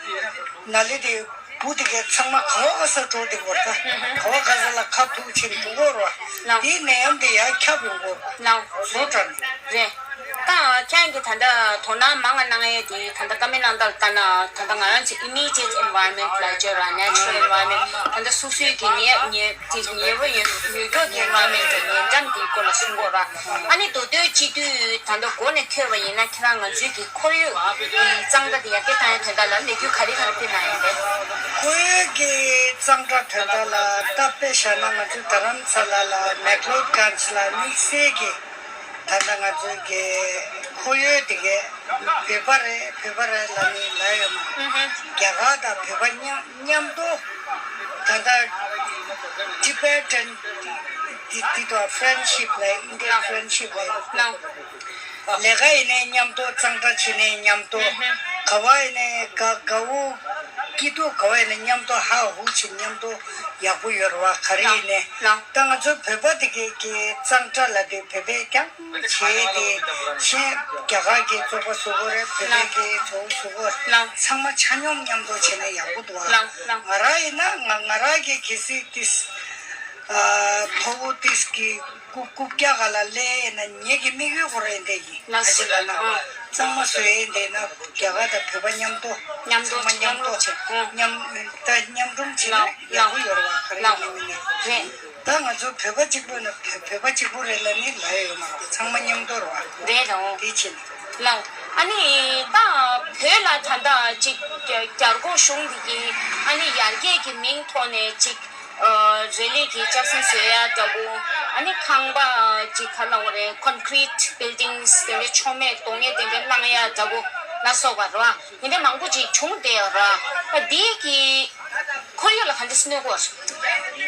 ན་ལི་དེ། བུ་དེ་གའི་ཚང་མ་ག་བ་ག་ས་འགྲོ་དེ་བར་ད་ག་བ་ག་ས་ལ་ཁ་ཐུག་ཕྱིན་འགྲོ་གོ་ར། དེའི་ནད་ཡམས་དེ་ཡར་ཁྱབ་ཡོང་གོ་ར། བཟོ་གྲྭ་ནས། རེད། ད་ཁྱེད་ཀྱིས་ད་ལྟ་དོ་སྣང་མང་ང་གནང་ཡས་དེ་ད་ལྟ་བཀའ་མོལ་གནང་སྟངས་ལ་ལྟ་ན་ད་ལྟ་ང་རང་ཚོ་immediate environment་ལ་བརྗོད་ར་natural environment་ད་ལྟ་སོ་སོའི་གི་ཉེ་ཉེ་དེ་ཉེ་བོ་ཡོད་ཡོད་མཁན་གྱི་environment་ཉེ་འགྲམ་དེའི་སྐོར་ལ་གསུང་གོ་ར། ཨ་ནི་མདོ་སྟོད་སྤྱི་འཐུས་ད་ལྟ་འགོ་ནས་ཐོས་པ་ཡིན་ན་ཁྱེད་རང་ང་ཚོའི་གི་ཁོར་ཡུག་གི་གཙང་སྦྲ་དེ་ཡར་རྒྱས་བཏང་ཡ་དོན་དག་ལ་ལས་འགུལ་ག་རེ་ག་རེ་སྤེལ་གནང་ཡོད་རེད། ཁོར་ཡུག་གི་གཙང་སྦྲ་དོན་དག་ལ་ད་དཔེ་བཞག་ན་ང་ཚོའི་རྡ་རམ་ས་ལ་ལ་མེག་ལོར་གྷན་ཇི་ལ་དམིགས་བསལ་གྱི་ད་ལྟ་ང་ཚོའི་གི་ཁོར་ཡུག་དེ་གའི་བོད་པ་རེད་བོད་པ་རེད་ལབ་ནི་ལབ་ཡོད་མ་རེད། རྒྱ་གར་དང་བོད་པ་མཉམ་མཉམ་དུ་ད་ལྟ་Tibetan་དེ་དེ་དང་friendship་ལ་Indian friendship་ལ་ལས་ཀ་ཡིན་ནའི་མཉམ་དུ་གཙང་སྦྲ་བྱེད་ནའི་མཉམ་དུ་ག་བ་ཡིན་ནའི་དགའ་དགའ་བོ་སྐྱིད་སྡུག་ག་བ་ཡིན་ནའི་མཉམ་དུ་ཧ་ཧུ་བྱེད་མཉམ་དུ་ཡག་པོ་ཡོད་རེད་བ། ག་རེ་ཡིན་ནའི་ད་ང་ཚོ་བོད་པ་དེ་གའི་གི་གཙང་སྦྲ་ལབ་དུས་བོད་པས་ཀྱང་བྱས་ཏེ་གཞན་རྒྱ་གར་གྱི་ཚོགས་པ་བཟོ་དགོས་རེད། བོད་པའི་གི་ཚོགས་པ་བཟོ་དགོས་རེད། ཚང་མ་ཆ་སྙོམས་མཉམ་དུ་བྱས་ན་ཡག་པོ་འདུག་ཨ། ང་རང་ཡིན་ན་ང་ང་རང་གི་གལ་སྲིད་ཏིས་ཨ་ཕོ་བོ་ཏིས་གི་རྐུབ་རྐུབ་བཀྱག་ག་ལ་སླེབས་ན་ངེད་ཀྱི་དམིགས་ཡུལ་ཁོ་རང་འདི་ཡིན། ལགས་སོ། ཨ་ཅེ་ལ་ན་ཨ། གཙང་མ་བཟོ་ཡས་འདི་ན་རྒྱ་གར་དང་བོད་པ་མཉམ་དུ་མཉམ་དུ་ཚང་མ་མཉམ་དུ་མཉམ་དུ་བྱེད། ཨ། མཉམ་ད་མཉམ་སྒྲུང་བྱེད་ན་ལགས་ཡག་པོ་ཡོད་རེད་བ། ག་རེ་ལགས་ཡིན་ནའི་རེད། ད་ང་ཚོ་བོད་པ་གཅིག་པུ་ན་བོད་བོད་པ་གཅིག་པུ་རེད་ལབ་ནི་ལབ་ཡ་ཡོད་མ་རེད། ཚང་མ་མཉམ་དུ་རེད་བ། རེད་དོ། དེ་བྱེད་ན། ལགས། ཨ་ནི་ད་བོད་ལ་ད་ལྟ་ཅིག་རྒྱ་རྒྱ་རྒོག་གཞུང་འདི་གི་ཨ་ནི་ཡར་རྒྱས་ཀྱི་མིང་ཐོག་ནས་ཅིག་ཨ་རི་ལི་གི་ལྕགས་སྲིན་བཟོ་ཡ་འདྲ་བོ། ཨ་ནི་ཁང་པ་ཅིག་ག་ལབ་དགོས་རེད། concrete buildings་དེ་འདྲའི་ཆོ་མེད་རྡོ་ངེས་དེ་འདྲའི་བསླང་ཡ་འདྲ་བོ་ལ་སོགས་པ་རེད་བ། དེ་འདྲའི་མང་པོ་ཅིག་བྱུང་བསྡད་ཡོད་རེད་བ། ད་འདི་གི་ཁོར་ཡུག་ལ་ག་འདྲ་གནོད་སྐྱོན།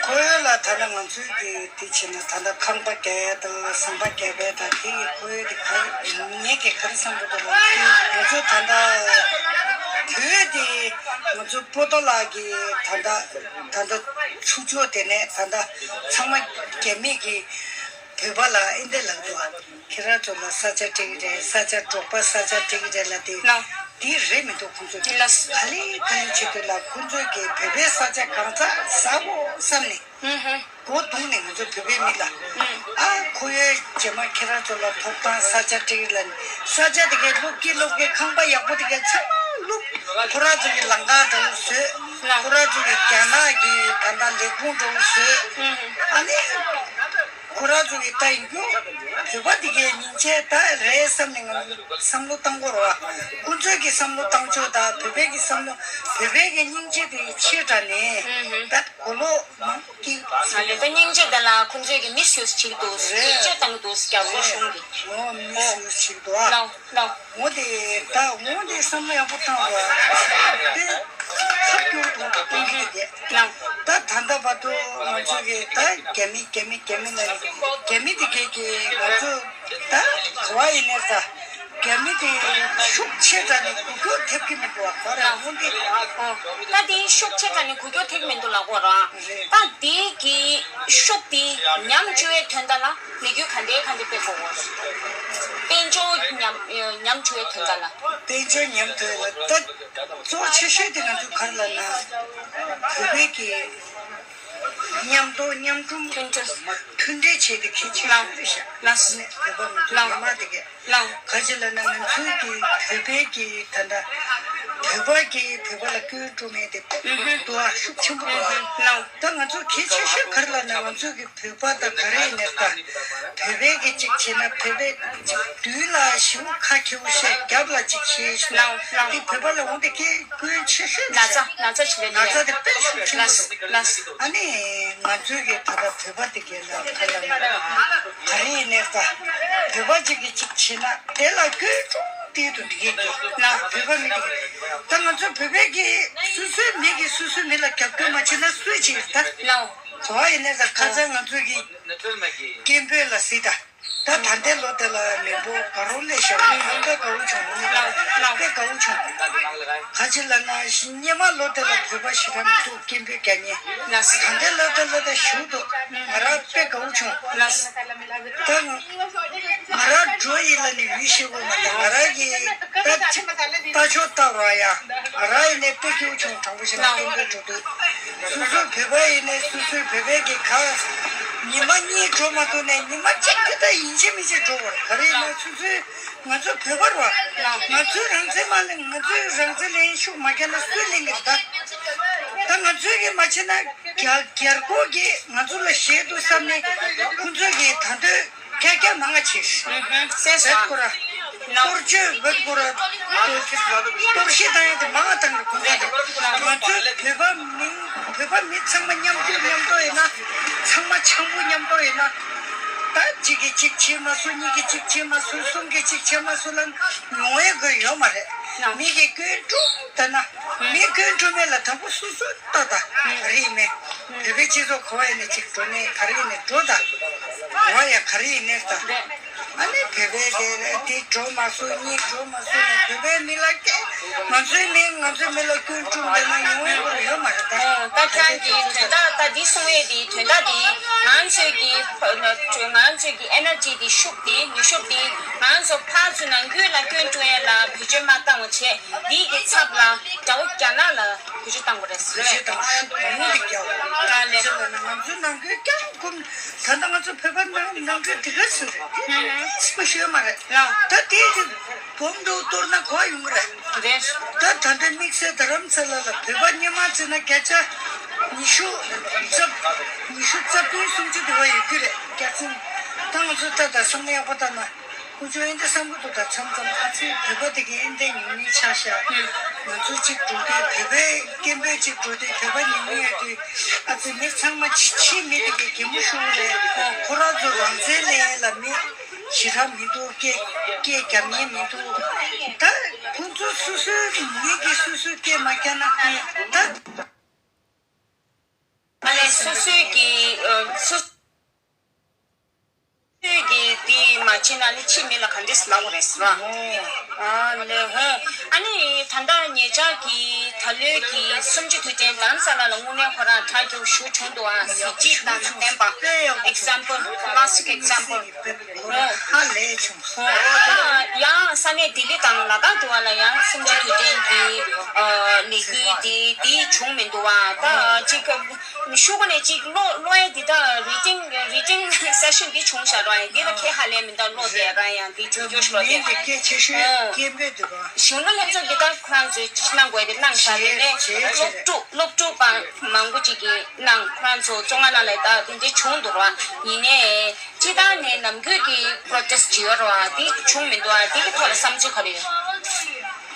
ཁོར་ཡུག་ལ་ད་ལྟ་ང་ཚོའི་གི་དེ་བྱས་ན་ད་ལྟ་ཁང་པ་རྒྱག་ཡ་དང་ཟམ་པ་རྒྱག་པའི་དང་དེ་ཡི་ཁོར་ཡུག་དེ་ག་ངས་ཀྱི་ག་རེ་བསམ་གྱི་འདུག་ལ། ང་ཚོ་ད་ལྟ་བོད་དེ་ང་ཚོ་པོ་ཏོ་ལགས་ཀྱི་ད་ལྟ་ད་ལྟ་ཚུགས་ཕྱོགས་དེ་ནས་ད་ལྟ་ཚང་མ་རྒྱ་མི་གི་བོད་པ་ལ་ཨེ་འདྲ་ལབ་འདུག་ཨ། ཁྱེད་རང་ཚོ་ལ་ས་ཆ་སྤྲད་ཀྱི་རེད། ས་ཆ་འབྲོག་པ་ས་ཆ་སྤྲད་ཀྱི་རེད་ལབ་དེ། ལགས། དེ་རེད་མི་འདུག་ཁོང་ཚོས་ལགས། ག་ལེ་ག་ལེ་བྱེད་དུས་ལ་ཁོང་ཚོས་ཀྱི་བོད་པའི་ས་ཆ་གང་ཚ་ཟ་བོ་བསམ་ནས་ཨུ་ཧུ། མགོ་བརྡུངས་ནས་ང་ཚོ་བོད་པའི་མི་ལ་ཨུ། ཨ་ཁོ་ཡོད་རྗེས་མ་ཁྱེད་རང་ཚོ་ལ་ཐོབ་ཐང་ས་ཆ་སྤྲད་ཀྱི་ལབ་ནས་ས་ཆ་དེ་གའི་སློབ་དཀྱིལ་སློབ་དཀྱིལ་ཁང་པ་ཡག་པོ་དེ་གའི་ཚང་མ་སློབ་ཁོ་རང་ཚོ་གི་ལམ་ཁ་འདྲ་བོ་བཟོས། ལགས། ཁོ་རང་ཚོ་གི་རྒྱ་ནག་གི་ད་ལྟ་ལས་ཁུངས་འདྲ་བོ་བཟོས། ཨུ་ཧུ། ཨ་ནི། ཁོ་རང་ཚོ་གི་ད་ཡིན་རྒྱུ། བོད་པ་འདི་གའི་སྙིང་རྗེ་ད་རེད་བསམ་ནས་ང་ཚོ་བསམ་བློ་བཏང་དགོས་རེད་བ། ཁོ་ཚོའི་གི་བསམ་བློ་བཏང་ཕྱོགས་དང་བོད་པའི་གི་བསམ་བློ། བོད་པའི་གི་སྙིང་རྗེ་དེ་ཆེ་དྲགས་ནས། ད་གོ་ལོག་མང་པོ་སྐྱེས། ད་སྙིང་རྗེ་དེ་ལ་ཁོ་ཚོའི་གི་མི་སུས་བྱེད་འདུག་རེད། ཡིད་ཆེས་བཏང་གི་འདུག་རྒྱ་རྒོག་གཞུང་གི་འོ་མི་སུས་བྱེད་འདུག་ཨ། ལགས། ལགས། འོ་དེ་ད་འོ་དེ་བསམ་བློ་ཡག་པོ་བཏང་བ། དེ་ཐབས་སྐྱོ་པོ་གཏོང་གི་འདུག་གས། ལགས། ད་ད་ལྟ་བར་དུ་ང་ཚོ་གི་ད་རྒྱ་མི་རྒྱ་མི་རྒྱ་མི་ལ་རྒྱ་མི་དེ་གས་ཀྱི་ང་ཚོ་ད་ག་བ་ཡིན་ནའི་ད་རྒྱ་མི་དེ་ཤུགས་ཆེ་དྲགས་ནས་འགུལ་སྐྱོད་ཐེབས་ཀྱི་མི་འདུག་བ། ག་རེ་འོ་འདི་ད་དེ་ཤུགས་ཆེ་དྲགས་ནས་འགུལ་སྐྱོད་ཐེབས་ཀྱི་མི་འདུག་ལབ་དགོས་ར། རེད། ད་དེ་གི་ཉམས་བཅོས་ཐོན་ད་ལ་ལས་འགུལ་ག་འདྲའི་ག་འདྲ་སྤེལ་དགོས་འོ། དཔལ་འབྱོར་ཉམས་ཉམས་བཅོས་ཐོན་ད་ལ། དཔལ་འབྱོར་ཉམས་ཐོན་ལ་ད་གཙོ་བོ་ཆེ་ཤོས་དེ་ང་ཚོ་ག་རེ་ལབ་ན་བོད་པའི་གི་མཉམ་དུ་མཉམ་འགྲོ་མཐུན་སྒྲིལ་མཐུན་སྒྲིལ་བྱས་ཏེ་གལ་ཆེ་ཤོས་རེད་ཤག་ལགས་སོ། ནས་བོད་པ་ང་ཚོ་ལགས་མི་མང་དེ་གས་ལགས། ག་ཅི་ལབ་ན་ང་ཚོའི་གི་བོད་པའི་གི་ད་ལྟ་བོད་པ་གི་བོད་པ་ལ་སྐྱོན་བཀྲོ་མེད་དེ་དཔེ་ཨུ་ཧུ། དུ་བ་ཤུགས་ཆེན་པོ་ཨུ་འདུག་ཨ། ཧུ་ལགས། ད་ང་ཚོ་གལ་ཆེ་ཤོས་ག་རེ་ལབ་ན་ང་ཚོ་གི་བོད་པ་དང་ག་རེ་ཡིན་ནའི་ད་བོད་པའི་གི་གཅིག་བྱས་ན་བོད་པའི་གཅིག་མདུན་ལ་ཞེ་པོ་ཁ་ཁེ་པོ་བཤད། རྒྱབ་ལ་གཅིག་བཤད་ལགས་ལགས། འདི་བོད་པ་ལ་འོང་དེ་གི་སྐྱོན་ཆེ་ཤོས་ན་ཚ་ན་ཚ་ཞིག་རེད། ན་ཚ་དེ་དཔེ་ཤུགས་ཆེན་པོ་ལགས་འདུག་ལགས། ཨ་ནི་ང་ཚོའི་གི་ད་ལྟ་བོད་པ་དེ་གི་ལ་ག་ལ་ན་ག་རེ་ཡིན་ནའི་ད་བོད་པ་གཅིག་གི་གཅིག་བྱས་ན་དེ་ལ་སྐྱོན་ཀྲུང་ཏིལ་དུ་འགྲིག་གི་འདུག་ལགས། བོད་པ་མི་དེ་གི་ད་ང་ཚོ་བོད་པའི་གི་སོ་སོའི་མི་གི་སོ་སོའི་མི་ལ་རྒྱབ་སྐྱོར་མ་བྱས་ན་སུས་བྱེད་ད་ལགས། གོ་བ་ཡིན་ནའི་ད་ཁ་སང་ང་ཚོའི་གི་སྐད་འབོད་ལ་གཟིགས་ད། ད་ད་ལྟའི་ལོ་དེ་ལ་མི་འབོར་ག་རོ་ལས་ཤོར་ནས་ང་དཔེ་དགའ་བོ་བྱུང་། ལགས་ལགས། དཔེ་དགའ་བོ་བྱུང་། ག་ཅི་ལབ་ན་སྔོན་མ་ལོ་དེ་ལ་བོད་པ་ཞེ་དྲག་མི་འདུག་སྐད་འབོད་རྒྱག་མཁན། ལགས། ད་ལྟའི་ལོ་དེ་ལ་ད་ཞུ་འདུག་ང་རང་དཔེ་དགའ་བོ་བྱུང་། ལགས། ད་ང་རང་འགྲོ་ཡི་ལ་ནི་ཡུལ་ཤེས་དགོས་མ་ད་ང་རང་གི་ད་ཅིག་ལྟ་ཕྱོགས་ལྟ་བ་ཡ་ང་རང་ཡིན་ནའི་དཔེ་སྐྱིད་པོ་བྱུང་། དྲང་པོ་བཤད་ན་སྐད་འབོད་འགྲོ་དུས། སོ་སོའི་བོད་པ་ཡིན་ནའི་སོ་སོའི་བོད་པའི་གི་ཁ་ཉི་མ་གཉིས་འགྲོ་མ་ཐུབ་ནའི་ཉི་མ་གཅིག་དེ་ད་ཡིན་གཅིག་མིན་གཅིག་འགྲོ་བར་ག་རེ་ཡིན་ན་སོ་སོའི་ང་ཚོ་བོད་པ་རེད་བ། ང་ཚོའི་རང་བཙན་མ་ལེན། ང་ཚོའི་རང་བཙན་ལེན་ཤུགས་མ་རྒྱག་ན་སུས་ལེན་གི་རེད་ད། ད་ང་ཚོའི་གི་མ་བྱས་ན་རྒྱ་རྒྱལ་ཁབ་ཀྱིས་ང་ཚོ་ལ་ཞེད་འདུག་བསམ་ནས་ཁོང་ཚོའི་གི་ད་འདོད་རྒྱ་རྒྱ་མང་ང་ཆེ་ཤོས། ཨུ་ཧུ། སེམས་སོ། རེད་ཁོ་ར། ནོ། གཏོར་བཅོས་བོད་ཁོ་ར། གཏོར་བཤིག་བཏང་ཡ་དེ་མང་ང་བཏང་གི་ཁོང་ཚོ་དེ། ང་ཚོའི་བོད་པ་མི་བོད་པ་མི་ཚང་མ་མཉམ་འདུས་མཉམ་གྲོགས་ཡིན་ན། ཚང་མ་འཆམ་པོ་མཉམ་གྲོགས་ཡིན་ན། ད་གཅིག་གིས་གཅིག་བྱེད་མ་སོང་། གཉིས་ཀྱིས་གཅིག་བྱེད་མ་སོང་། གསུམ་གྱིས་གཅིག་བྱེད་མ་སོང་ལ་ཉུང་བའི་དགོས་ཡོད་མ་རེད། ནོ། མི་གིས་སྐྱོན་བཀྲོ་ད་ན། མི་སྐྱོན་བཀྲོ་མེད་ལ་དང་པོ་སོ་སོ་ལྟ་ད་རེད་མེད། བོད་པའི་སྤྱི་ཚོགས་ག་བ་ཡིན་ནས་གཅིག་འགྲོ་ནས་ག་རེ་ཡིན་ནས་འགྲོ་ད། ག་བ་ཡ་ག་རེ་ཡིན་ནས་ད། ཨ་ནི་བོད་པའི་དེ་དེ་འགྲོ་མ་སོང་། གཉིས་འགྲོ་མ་སོང་ནས་བོད་པའི་མི་ལ་སྐད་ང་ཚོའི་མི་ང་ཚོའི་མི་ལ་སྐྱོན་བཀྲོ་མེད་ན་ཡོང་ཡོང་ཡོད་མ་རེད་ད། ད་ཁྱེད་རང་གིས་དོན་དག་ད་འདི་གསུང་ཡས་འདི་དོན་དག་འདི་ང་ཚོས་ཀྱི་ང་ཚོས་ཀྱི་ཨེ་ནར་ཇི་འདི་ཤུགས་འདི་ནུས་ཤུགས་འདི་ང་ཚོ་ཕར་ཚུར་ནང་ཁུལ་ལ་སྐྱོན་བཀྲོ་ཡས་ལ་བེད་སྤྱོད་མ་བཏང་བ་བྱས། འདི་གི་ཚབ་ལ་དགྲ་བོ་རྒྱ་ནག་ལ་བེད་སྤྱོད་བཏང་དགོས་རེད་ཟེར། བེད་སྤྱོད་བཏང་ཤུགས་གང་མང་དེ་རྒྱག་ད་ལས། ང་ཚོ་ནང་ཁུལ་རྒྱང་གུམ་ད་ལྟ་ང་ཚོ་བོད་པ་ནང་ནང་ཁུལ་དེ་ག་ཚོད་རེད། ཧུམ་ཧུམ། སུ་ཞུ་ཡ་མ་རེད། ལགས། ད་དེ་གི་བོམ་འགྲོ་གཏོར་ན་གོ་ཡོང་གི་རེད། རེད། ད་ད་ལྟ་དམིགས་བསལ་རྡ་རམ་ས་ལ་ལ་བོད་པ་སྔོན་མ་བརྩིས་ན་བརྒྱ་ཆ་ཉི་ཤུ་རྩ་ཉི་ཤུ་རྩ་བདུན་སུམ་ཅུ་དེ་བ་ཡོད་རྒྱུ་རེད། བརྒྱ་ཆ་ད་ང་ཚོ་ད་ད་བསམ་ཡག་པོ་ལྟ་ན། ཁོ་ཚོ་ཨེ་འདྲ་བསམ་གྱི་འདུག་ད་མཚམས་མཚམས་ཨ་ཙི་བོད་པ་དེ་གའི་ཨེ་འདྲ་ཉུང་ཉུང་ཆགས་ཤག་ང་ཚོ་གཅིག་འགྲོ་དུས་བོད་པའི་སྐད་འབོད་གཅིག་འགྲོ་དུས་བོད་པ་ཉུང་ཉུང་ཡོད་དུས་ཨ་ཙི་མི་ཚང་མ་ཕྱི་ཕྱིའི་མི་དེ་གའི་གད་མོ་ཤོར་རེད། ཁོ་རང་ཚོ་རང་བཙན་ལེན་ཡས་ལ་མི་ཞེ་དྲག་མི་འདུག་སྐད་སྐད་རྒྱབ་མཁན་མི་འདུག་ད་ཁོ་ཚོ་སོ་སོའི་མི་གིས་སོ་སོའི་སྐད་མ་རྒྱག་ན་ད། ཨ་ནི་སོ་སོའི་གི་ཨ་སོ་སོའི་གི་དེ་མ་བྱས་ན་ནི་ཕྱི་མི་ལ་ག་འདྲས་ལབ་དགོས་རེད་ཟེར་བ། ཨ་ལེ་ཧོ། ཨ་ནི་ད་ལྟ་ཉེ་ཆར་གྱི་ད་ལོའི་གི་གསུམ་བཅུའི་དུས་དྲན་རྡ་རམ་ས་ལ་ལ་དངོས་གནས་ཁོ་རང་དྲག་རྒྱུ་ཞུ་བྱུང་འདུག་ཨ་གཟི་བརྗིད་དང་ལྡན་པ། Example, classic example. ཧ་ལས་བྱུང་། ཡང་ས་གནས་ལྡི་ལི་དང་ལ་དྭགས་དུ་བ་ལ་ཡང་གསུམ་བཅུའི་དུས་དྲན་གྱི་ལས་འགུལ་དེ་དེ་བྱུང་མི་འདུག་བ། ད་ཅིག་ཤུགས་ནས་ཅིག་ཀློག་ཀློག་ཡས་འདི་ད་reading reading session འདི་བྱུང་ཤག་ར། ཡང་འདི་ལ་ཁྱད་ཧ་ལས་མི་འདུག་ཀློག་དེ་ར་ཡང་འདི་བྱུང་རྒྱུ་ཤོག་དེ་སྐད་ཆེ་ཤོས་སྐད་འབོད་འདུག་བ། གཞོན་ནུ་ལྷན་ཚོགས་འདི་ད་ཁོ་རང་ཚོས་ཅིག་གནང་དགོས་དེ་གནང་ཤག་དེ་ནས་སློབ་ཕྲུག་སློབ་ཕྲུག་པ་མང་པོ་ཅིག་གིས་གནང་ཁོ་རང་ཚོ་བཙོན་ཁང་ནང་ལ་ད་དེ་འདྲ་བྱུང་འདུག་ར། ཡིན་ནའི། སྤྱི་བཏང་ནས་ནམ་རྒྱུན་གྱི་པྲོ་ཊེ་སི་ཊི་བྱེད་ཡོད་རེད་བ། དེ་བྱུང་མི་འདུག་བ། དེ་གི་ཐོག་ལ་བསམ་ཚུལ་ག་རེ་ཡོད།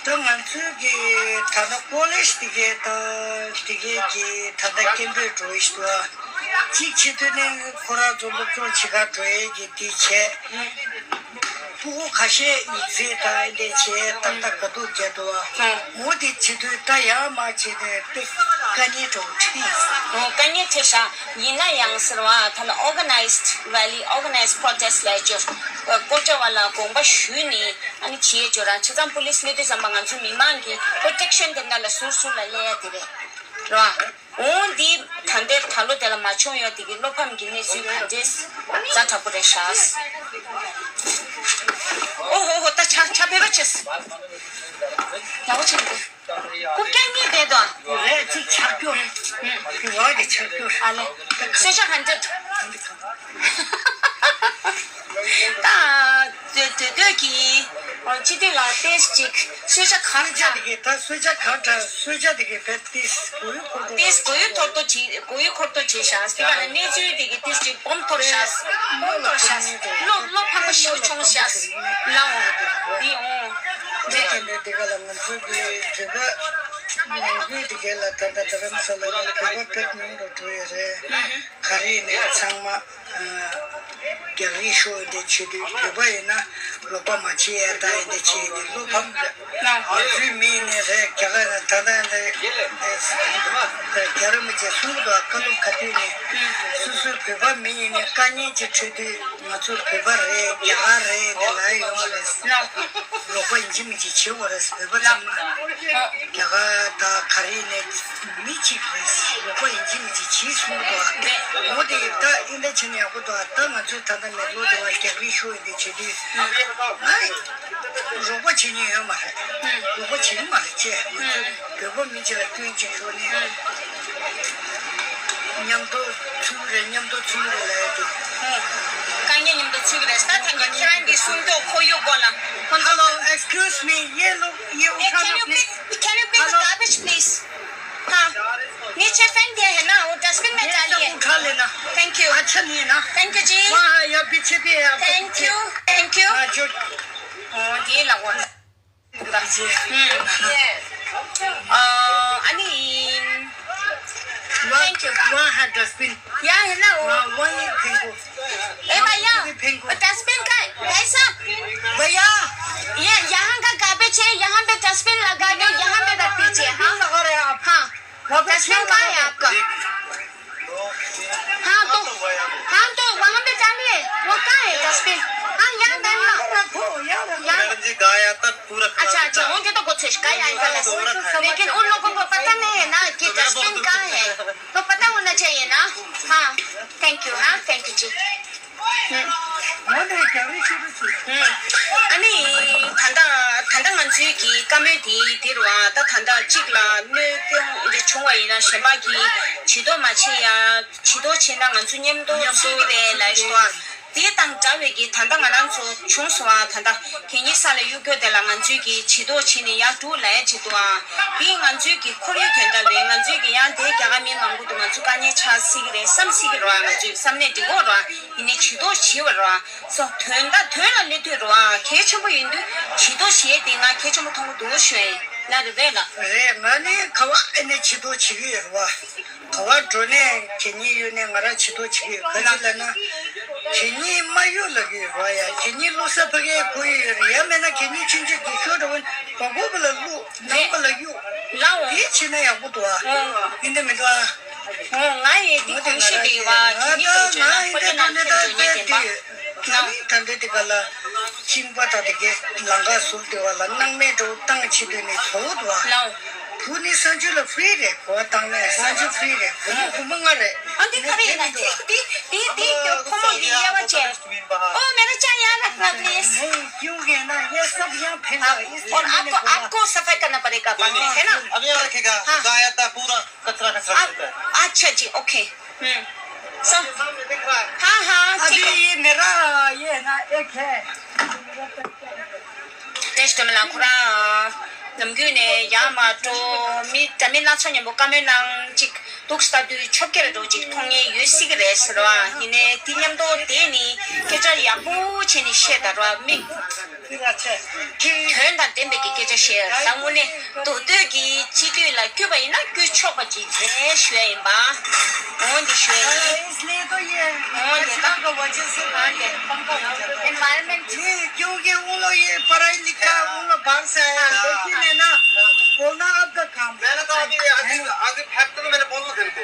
ད་ང་ཚོའི་གི་ད་ལྟ་ཀོ་ལེ་ཇི་དེ་གའི་ད་དེ་གའི་གི་ད་ལྟ་སྐད་འབོད་འགྲོ་ཡི་ཞིག་འདུག་བ། གཅིག་བྱེད་དུས་ནས་ཁོ་རང་ཚོ་སློབ་སྦྱོང་བྱེད་གར་འགྲོ་ཡས་ཀྱི་དེ་བྱས། སྤུ་གུ་ཁ་ཤས་ཡིག་ཚད་དང་འདི་བྱས་ཏག་ཏག་དགའ་སྡུག་བརྒྱབ་འདུག་བ། འོ་དེ་བྱེད་དུས་ད་ཡར་མར་བྱས་ནས་དཔེ་དཀའ་ངལ་འདྲ་བོ་འཕྲད་ཡིན། འོ་དཀའ་ངལ་འཕྲད་ཤག་ཡིན་ན་ཡང་ཟེར་བ་ད་ལ་organized rally, organized protest ལབ་ཅོ། སྐོར་བྱ་བ་ལ་དགོངས་པ་ཞུས་ནས་ཨ་ནི་བྱེད་ཅོ་ར། བྱས་ཙང་པུ་ལིས་སླེབས་དུས་ཙམ་པ་ང་ཚོ་མི་མང་གི་པྲོ་ཊེག་ཤན་དེ་འདྲ་ལ་ཟུར་ཟུར་ལ་སླེབས་ཡ་དེ་རེད། ར། འོང་འདི་ད་ལྟའི་ད་ལོ་དེ་ལ་མ་བྱུང་ཡོད་དེ་གི་བློ་ཕམ་གྱི་གནས་ཚུལ་ག་འདྲས་ཛ་དྲག་པོ་རེད་ཤག་ཨོ་ཧོ་ཧོ། ད་ཆ་ཆ་ཕེབས་པ་ཆེ། ཡག་པོ་བྱེད་འདུག་ཁུག་ཀྱང་ཉེས་བསྡད་དོ། རེད་ཅིག་ཆག་རྒྱུ་རེད། དེ་བ་གི་ཆག་རྒྱུ་རེད། ཨ་ལེ། གསོལ་ཇ་ག་འདྲས། ད་དེ་དེ་དུས་ཀྱི་སྤྱི་འཐུས་ལ་ཏེས་ཅིག་གསོལ་ཇ་ག་གསོལ་ཇ་འདྲ། དེ་གི་ད་གསོལ་ཇ་ག་འདྲ། གསོལ་ཇ་དེ་གི་བེད་ཏིས་གོ་ཡུ་ཁོ་ཏིས་གོ་ཡུ་ཐོར་ཏོ་ཅིག་གོ་ཡུ་ཁོར་ཏོ་ཅིག་ཤག་དེ་ག་ནས་གནས་ཚུལ་དེ་གི་ཏིས་ཅིག་སྦོམ་ཐོར་ཤག་སྦོམ་ཐོར་ཤག་བློ་བློ་ཕམ་པོ་ཞིག་བྱུང་ཤག་ལའོ། དེ་འོང་། དེ་ག་ནས་དེ་ག་ལ་ང་ཚོ་གི་བོད་པ་ནང་ཁུལ་དེ་ག་ལ་ད་ལྟ་རྡ་རམ་ས་ལ་ལ་བོད་པ་བེད་ཉུང་རུ་འགྲོ་ཡོད་རེད། ག་རེ་ནས་ཚང་མ། རྒྱ་རིགས་ཤོག་འདི་བྱེད་དུས་བོད་པ་ཡིན་ན་རོགས་པ་མ་བྱེད་ཡ་ད་ཡིན་འདི་བྱེད་འདི་བློ་ཕམ་རེད། ང་ཚོའི་མི་ཡིན་ནའི་རེད། རྒྱ་གར་ནས་ད་ལྟ་འདི་རྒྱ་རི་མི་བྱེད་གསུང་གི་འདུག་བཀའ་སློབ་ག་དུས་ནས་སོ་སོའི་བོད་པ་མི་ཡིན་ནའི་དཀའ་ངལ་ཅིག་འཕྲད་དུས་ང་ཚོ་བོད་པ་རེད། རྒྱ་གར་རེད་འདི་ལ་ཡོང་བ་རེད། རོགས་པ་ཡིན་གཅིག་མིན་གཅིག་བྱེད་དགོས་རེད། བོད་པ་ཚང་མ་རྒྱ་གར་དང་ག་རེ་ནས་མི་གཅིག་རེད། རོགས་པ་ཡིན་གཅིག་མིན་གཅིག་བྱེད་གསུང་གི་འདུག་འོ་དེ་ད་ཨིན་ད་བྱས་ན་ཡག་པོ་འདུག་ད་ང་ཚོས་ད་ལྟ་མེག་ལོར་དེ་བ་རྒྱག་རེས་ཤོར་ཡོད་དེ་བྱེད་དུས་ང་རོགས་པ་བྱེད་མྱོང་ཡོད་མ་རེད། རོགས་པ་བྱེད་ཀྱི་མ་རེད་ཅེས། ང་ཚོས་བོད་པ་མི་གཅིག་ལ་སྐྱོན་གཅིག་ཤོར་ནས་མཉམ་དུ་ཚུགས་རེད། མཉམ་དུ་ཚུགས་རེད་ལབ་ཡོད་དེ། དཀའ་ངལ་མཉམ་དུ་ཚུགས་རེད། ད་ཐེངས་ཀྱི་ཁྱེད་རང་གི་གསུང་ཐོག་ཁོར་ཡུག་སྐོར་ལ་ཁོང་ཚོ། Hello, excuse me. ये लोग, ये ये उठाना can you please। Pick, can you pick the garbage, please? हाँ। नीचे फेंक दिया है ना, वो डस्टबिन में डालिए। ये सब उठा लेना। Thank you। अच्छा नहीं है ना? Thank you जी। वहाँ है, या पीछे भी है, आपको thank पीछे। You, thank you। हाँ, जो। 어, ये लगवा। पीछे। हम्म। अ, अनि। वहाँ, thank you। वहाँ है डस्टबिन। यहाँ है ना वो। वहाँ, वहीं फेंको। ए भैया, डस्टबिन कहाँ है? भाई साहब। भैया। ये यहाँ का गार्बेज है, यहाँ पे डस्टबिन लगा दो, यहाँ पे रख दीजिए। हाँ। लगा रहे हैं आप। हाँ। डस्टबिन कहाँ है आपका? हाँ तो, हाँ तो वहाँ पे डालिए। वो कहाँ है डस्टबिन? हाँ, यहाँ डालना। रखो, यहाँ रखो। मैडम जी, गाय आता पूरा खराब। अच्छा, अच्छा, उनके तो कुछ है, गाय आएगा। लेकिन उन लोगों को पता नहीं है ना कि डस्टबिन कहाँ है। तो पता होना चाहिए ना। हाँ, thank you, हाँ, thank you जी। ཨ་ནི་ད་ལྟ་ད་ལྟ་ང་ཚོའི་གི་བཀའ་མོལ་དེ་དེ་རུ་ཨ་ད་ད་ལྟ་གཅིག་ལ་གནོད་སྐྱོན་འདི་བྱུང་བ་ཡིན་ན་གཞན་པ་གི་བྱེད་དོ་མ་བྱེད་ཡ། བྱེད་དོ་བྱེད་ན་ང་ཚོ་མཉམ་དུ་ཚུད་ཀྱི་རེད་ལབ་ཞུ་བ། དེ་དང་འདྲ་བའི་གི་ད་ལྟ་ང་རང་ཚོ་བྱུང་སོང་ཨ། ད་ལྟ་གད་སྙིགས་ས་ལ་གཡུག་རྒྱུ་དེ་ལ་ང་ཚོའི་གི་བྱེད་དོ་བྱེད་ནས་ཡར་འགྲོ་ལབ་ཡ་བྱེད་དོ་ཨ། དེ་ང་ཚོའི་གི་ཁོར་ཡུག་དོན་དག་རེད། ང་ཚོའི་གི་ཡང་དེ་རྒྱ་གར་མི་མང་པོ་འདུག་ང་ཚོ་དཀའ་ངལ་ཆགས་སྲིད་ཀྱི་རེད་བསམ་སྲིད་ཀྱི་རེད་བ། ང་ཚོས་བསམ་ནས་འགྲིག་གོ་རེད་བ། ཡིན་ནའི་བྱེད་དོ་བྱེད་པ་རེད་བ། སོ་དོན་དག་དོན་ལ་སླེབས་དུས་རེད་བ། གལ་ཆེན་པོ་ཡིན་དུས་བྱེད་དོ་བྱེད་དེ་ང་གལ་ཆེན་པོ་མཐོང་གི་འདུག་ཞུ་ཡ་ཡིན། ལ་རེད་པས་ལ། རེད། ང་ནི་ག་བ་ཨེ་ནས་བྱེད་དོ་བྱེད་ཀྱི་ཡོད་རེད་བ། ག་བ་འགྲོ་ནས་གད་སྙིགས་གཡུག་ནས་ང་རང་བྱེད་དོ་བྱེད་ཀྱི་ཡོད། ག་ཅི་ལབ་ན། གད་སྙིགས་མ་གཡུག་ལབ་ཀྱི་ཡོད་རེད་བ། ཡ་གད་སྙིགས་བླུགས་ས་ཕ་གིའི་ཁོར་ཡུག་ཡོད་རེད། ཡང་མིན་ན་གད་སྙིགས་ཆུང་ཆུང་གི་ཤོག་འགྲོ་བ་བ་གོ་བ་ལ་བླུགས། ནང་པ་ལ་གཡུག་ལའོ། དེ་བྱས་ན་ཡག་པོ་འདུག་ཨ། ཨོ། ཡིན་དེ་མི་འདུག་ཨ། ཨོ། ང་ཡི་འདི་གོམས་གཤིས་དེ་ཡོད་པ་དེ་ཉིད་དུ་བརྗོད་ན་ཕ་གི་ནང་ཁྱོད་འགྲོ་ཉེན་ལྡན་པ། ད་ལྟ་དེ་ག་ལ་ཁྱིམ་པ་དང་དེ་གའི་ལང་ཀ་ཟུར་དེ་བ་ལ་སྣང་མེད་འགྲོ་བཏང་བྱེད་དུས་ནས་བཟོ་འདུག་ཨ། ལའོ། བུ་ནི་གསང་སྤྱོད་ལ་ཧྥི་རི་རེད། གོ་བ་བཏང་ནས་གསང་སྤྱོད་ཧྥི་རི་རེད། བུ་མོ་བུ་མོ་ལྔ་རེད། ཨ་འདི་ག་རེ་ཡིན་ན། འདི་འདི་འདི་འདི་ཁོ་མོ་གི་དབྱེ་བ་བྱས། ओ मेरा चाय यहाँ रखना प्लीज। नहीं, क्यों कहना, ये सब यहाँ फेंका, इसलिए और मैंने आपको बोला। आपको सफाई करना पड़ेगा बाद में, है ना? अब यहाँ रखेगा, हाँ। गाय आता पूरा कचरा कचरा करता है। अच्छा जी, ओके। हम्म। सो, हाँ, हाँ, ठीक है। अभी ये मेरा, ये है ना, एक है। ཏེ་ཞིག་དེ་མ་ལ་ཁོ་རང་ནམ་རྒྱུན་ནས་ཡར་མར་འགྲོ་མི་འདྲ་མིན་སྣ་ཚོགས་མཉམ་པོ་བཀའ་མོལ་གནང་ཅིག་འདུག་ལྟ་དུས་ཆོ་གར་འགྲོ་ཅིག་མཐོང་ཉེན་ཡོད་སྲིད་ཀྱི་རེད་ཟེར་བ། ཡིན་ནའི་དེ་མཉམ་དུ་དེ་ནི་སྐད་ཆ་ཡག་པོ་བྱས་ནས་བཤད་དང་ར་མིག་དོན་དང་ལྡན་པའི་གི་སྐད་ཆ་བཤད་ཡ་དངོས་གནས་མདོ་སྟོད་ཀྱི་སྤྱི་འཐུས་ལ་སྐྱོད་པ་ཡིན་ན་སྐྱོད་ཆོག་པ་ཅིག་རེད་ཞུ་ཡ་ཡིན་པ། འོན་ཏེ་ཞུ་ཡ་ཡིན། इसलिए तो ये འོན་ཏེ་ད་कचरा का वजह से बहुत कम का हो जाता है। Environment ये क्योंकि उन लोग ये पढ़ाई लिखा है, उन लोग बाहर से आए हैं, लेकिन है ना, बोलना आपका काम है। मैंने तो अभी, अभी, अभी फैक्ट तो मैंने बोलना था इनको।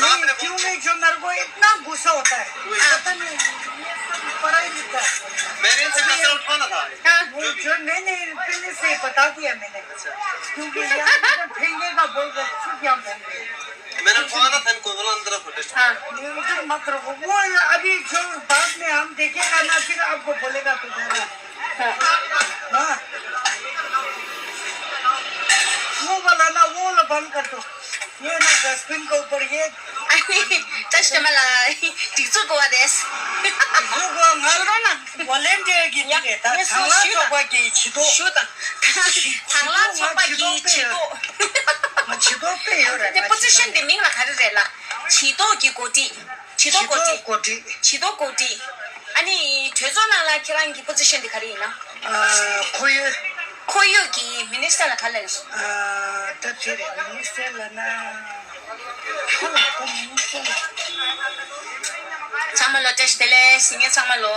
नहीं, क्यों नहीं, जो मेरे को इतना गुस्सा होता है, पता नहीं, ये सब पढ़ाई लिखा है। मैंने इनसे कचरा उठाना था। हाँ। वो जो मैंने पहले से ही बता दिया मैंने, क्योंकि यहाँ पे जब फेंकेगा बोल कर चुप यहाँ फेंक दे। हाँ। वो अभी जो बाद में हम देखेगा ना, फिर आपको बोलेगा तो देगा। हाँ। वो वाला ना, वो वाला बंद कर दो। ये ना, डस्टबिन के ऊपर ये। अनि, कस्टमरलाई ढिचो गोवा देश। ढिचो गोवा, सुनो न। भोलिन्टियरकी या, टिकट, यो सुनो, थाङ्ला सुनो। चोकबाकी छिटो। सुनो। थाङ्ला चोकबाकी छिटो। म छिटो पे हो र। त्यो पोजिसन त्यो मिङ ला खरे रेला। छिटो कि कोटी। छिटो कोटी। छिटो कोटी। अनि ठेजो नाला खेलाङ कि पोजिसन दि खरे न। अ, खोयो। खोयो कि मिनिस्टर ला खले। अ, त फेरि मिनिस्टर ला न। ཚང་མ་ལ་བཀྲ་ཤིས་བདེ་ལེགས། སྲིད་ངན་ཚང་མ་ལོ།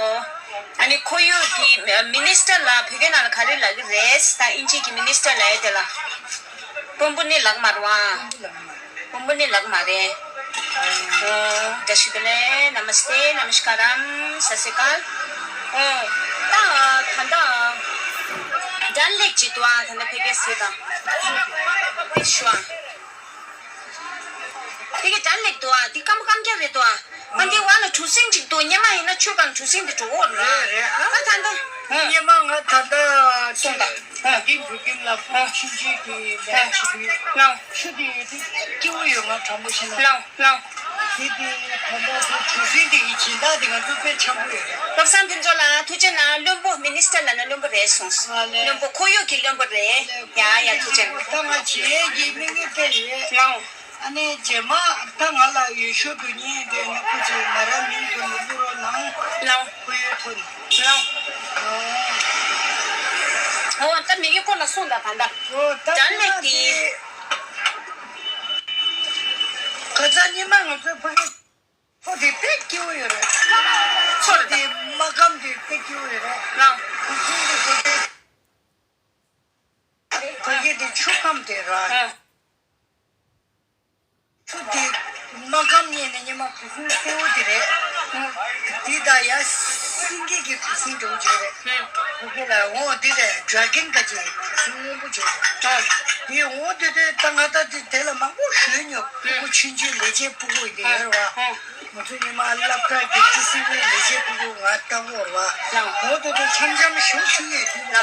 ཨ་ནི་ཁོར་ཡུག་གི་མི་ནི་སི་ཊར་ལ་བོད་སྐད་ནང་ལ་ག་རེ་ལབ་ཀྱི་རེད། ད་དབྱིན་ཇི་གི་མི་ནི་སི་ཊར་ལབ་ཡ་དེ་ལ། དཔོན་པོ་ནི་ལབ་མ་རེད་བ། དཔོན་པོ་ནི་ལབ་མ་རེད། ཨོ། བཀྲ་ཤིས་བདེ་ལེགས། ན་མ་སྟེ། ན་མ་སི་ཀ་རམ། སད་སི་རི་ཨ་ཀལ། ཨོ། ད་ད་ལྟ་འགྲན་ལེགས་ཅིག་འདུག་ཨ། ད་ལྟ་ཕ་གིར་ཟེར་དང་། དེ་ཞུ་ཨ། དེ་གི་དྲ་ལེགས་འདུག་ཨ། དེ་སྐམ་སྐམ་རྒྱག་རེད་འདུག་ཨ། ཨ་འདི་བ་ལ་གྲུ་གཟིངས་གཅིག་འདུག་སྙེ་མ་ཡིན་ན་ཆུ་གང་གྲུ་གཟིངས་དེ་འགྲོ་འོར་ར། རེད་རེད་ཨ། ད་ད་ད། སྙེ་མ་ང་ད་ལྟ་སོང་ད། འགྲོ་གིན་འགྲོ་གིན་ལ་ཕུག་ཕྱིན་ཆད་ཀྱི་ལན་བྱེད་དུས། ལའོ། ཆུ་དེ་དེ་སྐྱིད་པོ་ཡོད་ང་དྲང་པོ་བཤད་ན། ལའོ་ལའོ། དེ་དེ་ད་ལྟ་དེ་གྲུ་གཟིངས་དེ་གི་སྦྱིན་བདག་དེ་ང་ཚོ་དཔེ་འཆམ་པོ་ཡོད་རེད། བློ་བཟང་ཕུན་ཚོགས་ལགས་ཐུགས་རྗེ་གནང་། བློན་པོ་མི་ནི་སི་ཊར་ལབ་ན་བློན་པོ་རེད་སོང་། ཨ་ལས། བློན་པོ་ཁོར་ཡུག་གི་བློན་པོ་རེད། ཡ་ཡ་ཐུགས་རྗེ་གནང་། ད་ང་བྱེད་ཀྱི་མི་ངན་དཔེ་ཡོད། ལའོ། ཨ་ནི་རྗེས་མ་ད་ང་ལ་ཡུལ་ཤུལ་དུ་ཉན་དེ་ནི་སྐུ་ཚེ་མ་རབས་མིང་དུ་ནི་བླུ་རོགས་གནང་། ལའོ། ཁོ་ཡོད་ཐོན། ལའོ། ཨོ། ཨོ་ད་མི་གི་སྐོར་ལ་གསུངས་ད་ད་ད། ཨོ་ད་ད་ལེགས་ཀྱི། ཁ་ཚ་ཉི་མ་ང་ཚོའི་ཕ་གི་ཚོ་དེ་དཔེ་སྐྱིད་པོ་ཡོད་རེད། ཚོ་རེད་ད། དེ་མ་སྐམ་དེ་དཔེ་སྐྱིད་པོ་ཡོད་རེད། ལའོ། ཁོ་ཚོ་དེ་ཚོ་དེ། ཕ་གི་དེ་ཆུ་སྐམ་དེ་ར། ཨ། ཆུ་དེ་མ་སྐམ་ཉིན་ནས་ཉི་མ་བུ་ཁུང་སེའུ་དེ་རེད། དེ་ད་ཡ་སེང་གེ་གི་གུ་སེང་འགྲོ་བྱས་རེད། བུ་གུ་ལ་འོ་དེ་རེད། ཌ་ར་གོན་ག་ཅེ་གུ་སེང་སྔོན་པོ་བྱས་རེད། དེ་འོ་དེ་དེ་ད་ང་ད་དེ་དེ་ལ་མང་པོ་ཞུས་ཉོ། ཕྲུ་གུ་ཆུང་ཆུང་ལས་བྱེད་ཕྲུ་གུ་དེ་ཡོད་རེད་བ། ང་ཚོ་ཉི་མ་སློབ་གྲྭ་གི་ཏི་སི་བི་ལས་བྱེད་ཕྲུ་གུ་ང་ལྟ་བུ་རེད་བ། འོ་དེ་དེ་འཆམ་འཆམ་ཞུ་ཞུ་ཡས་དེ་ལ་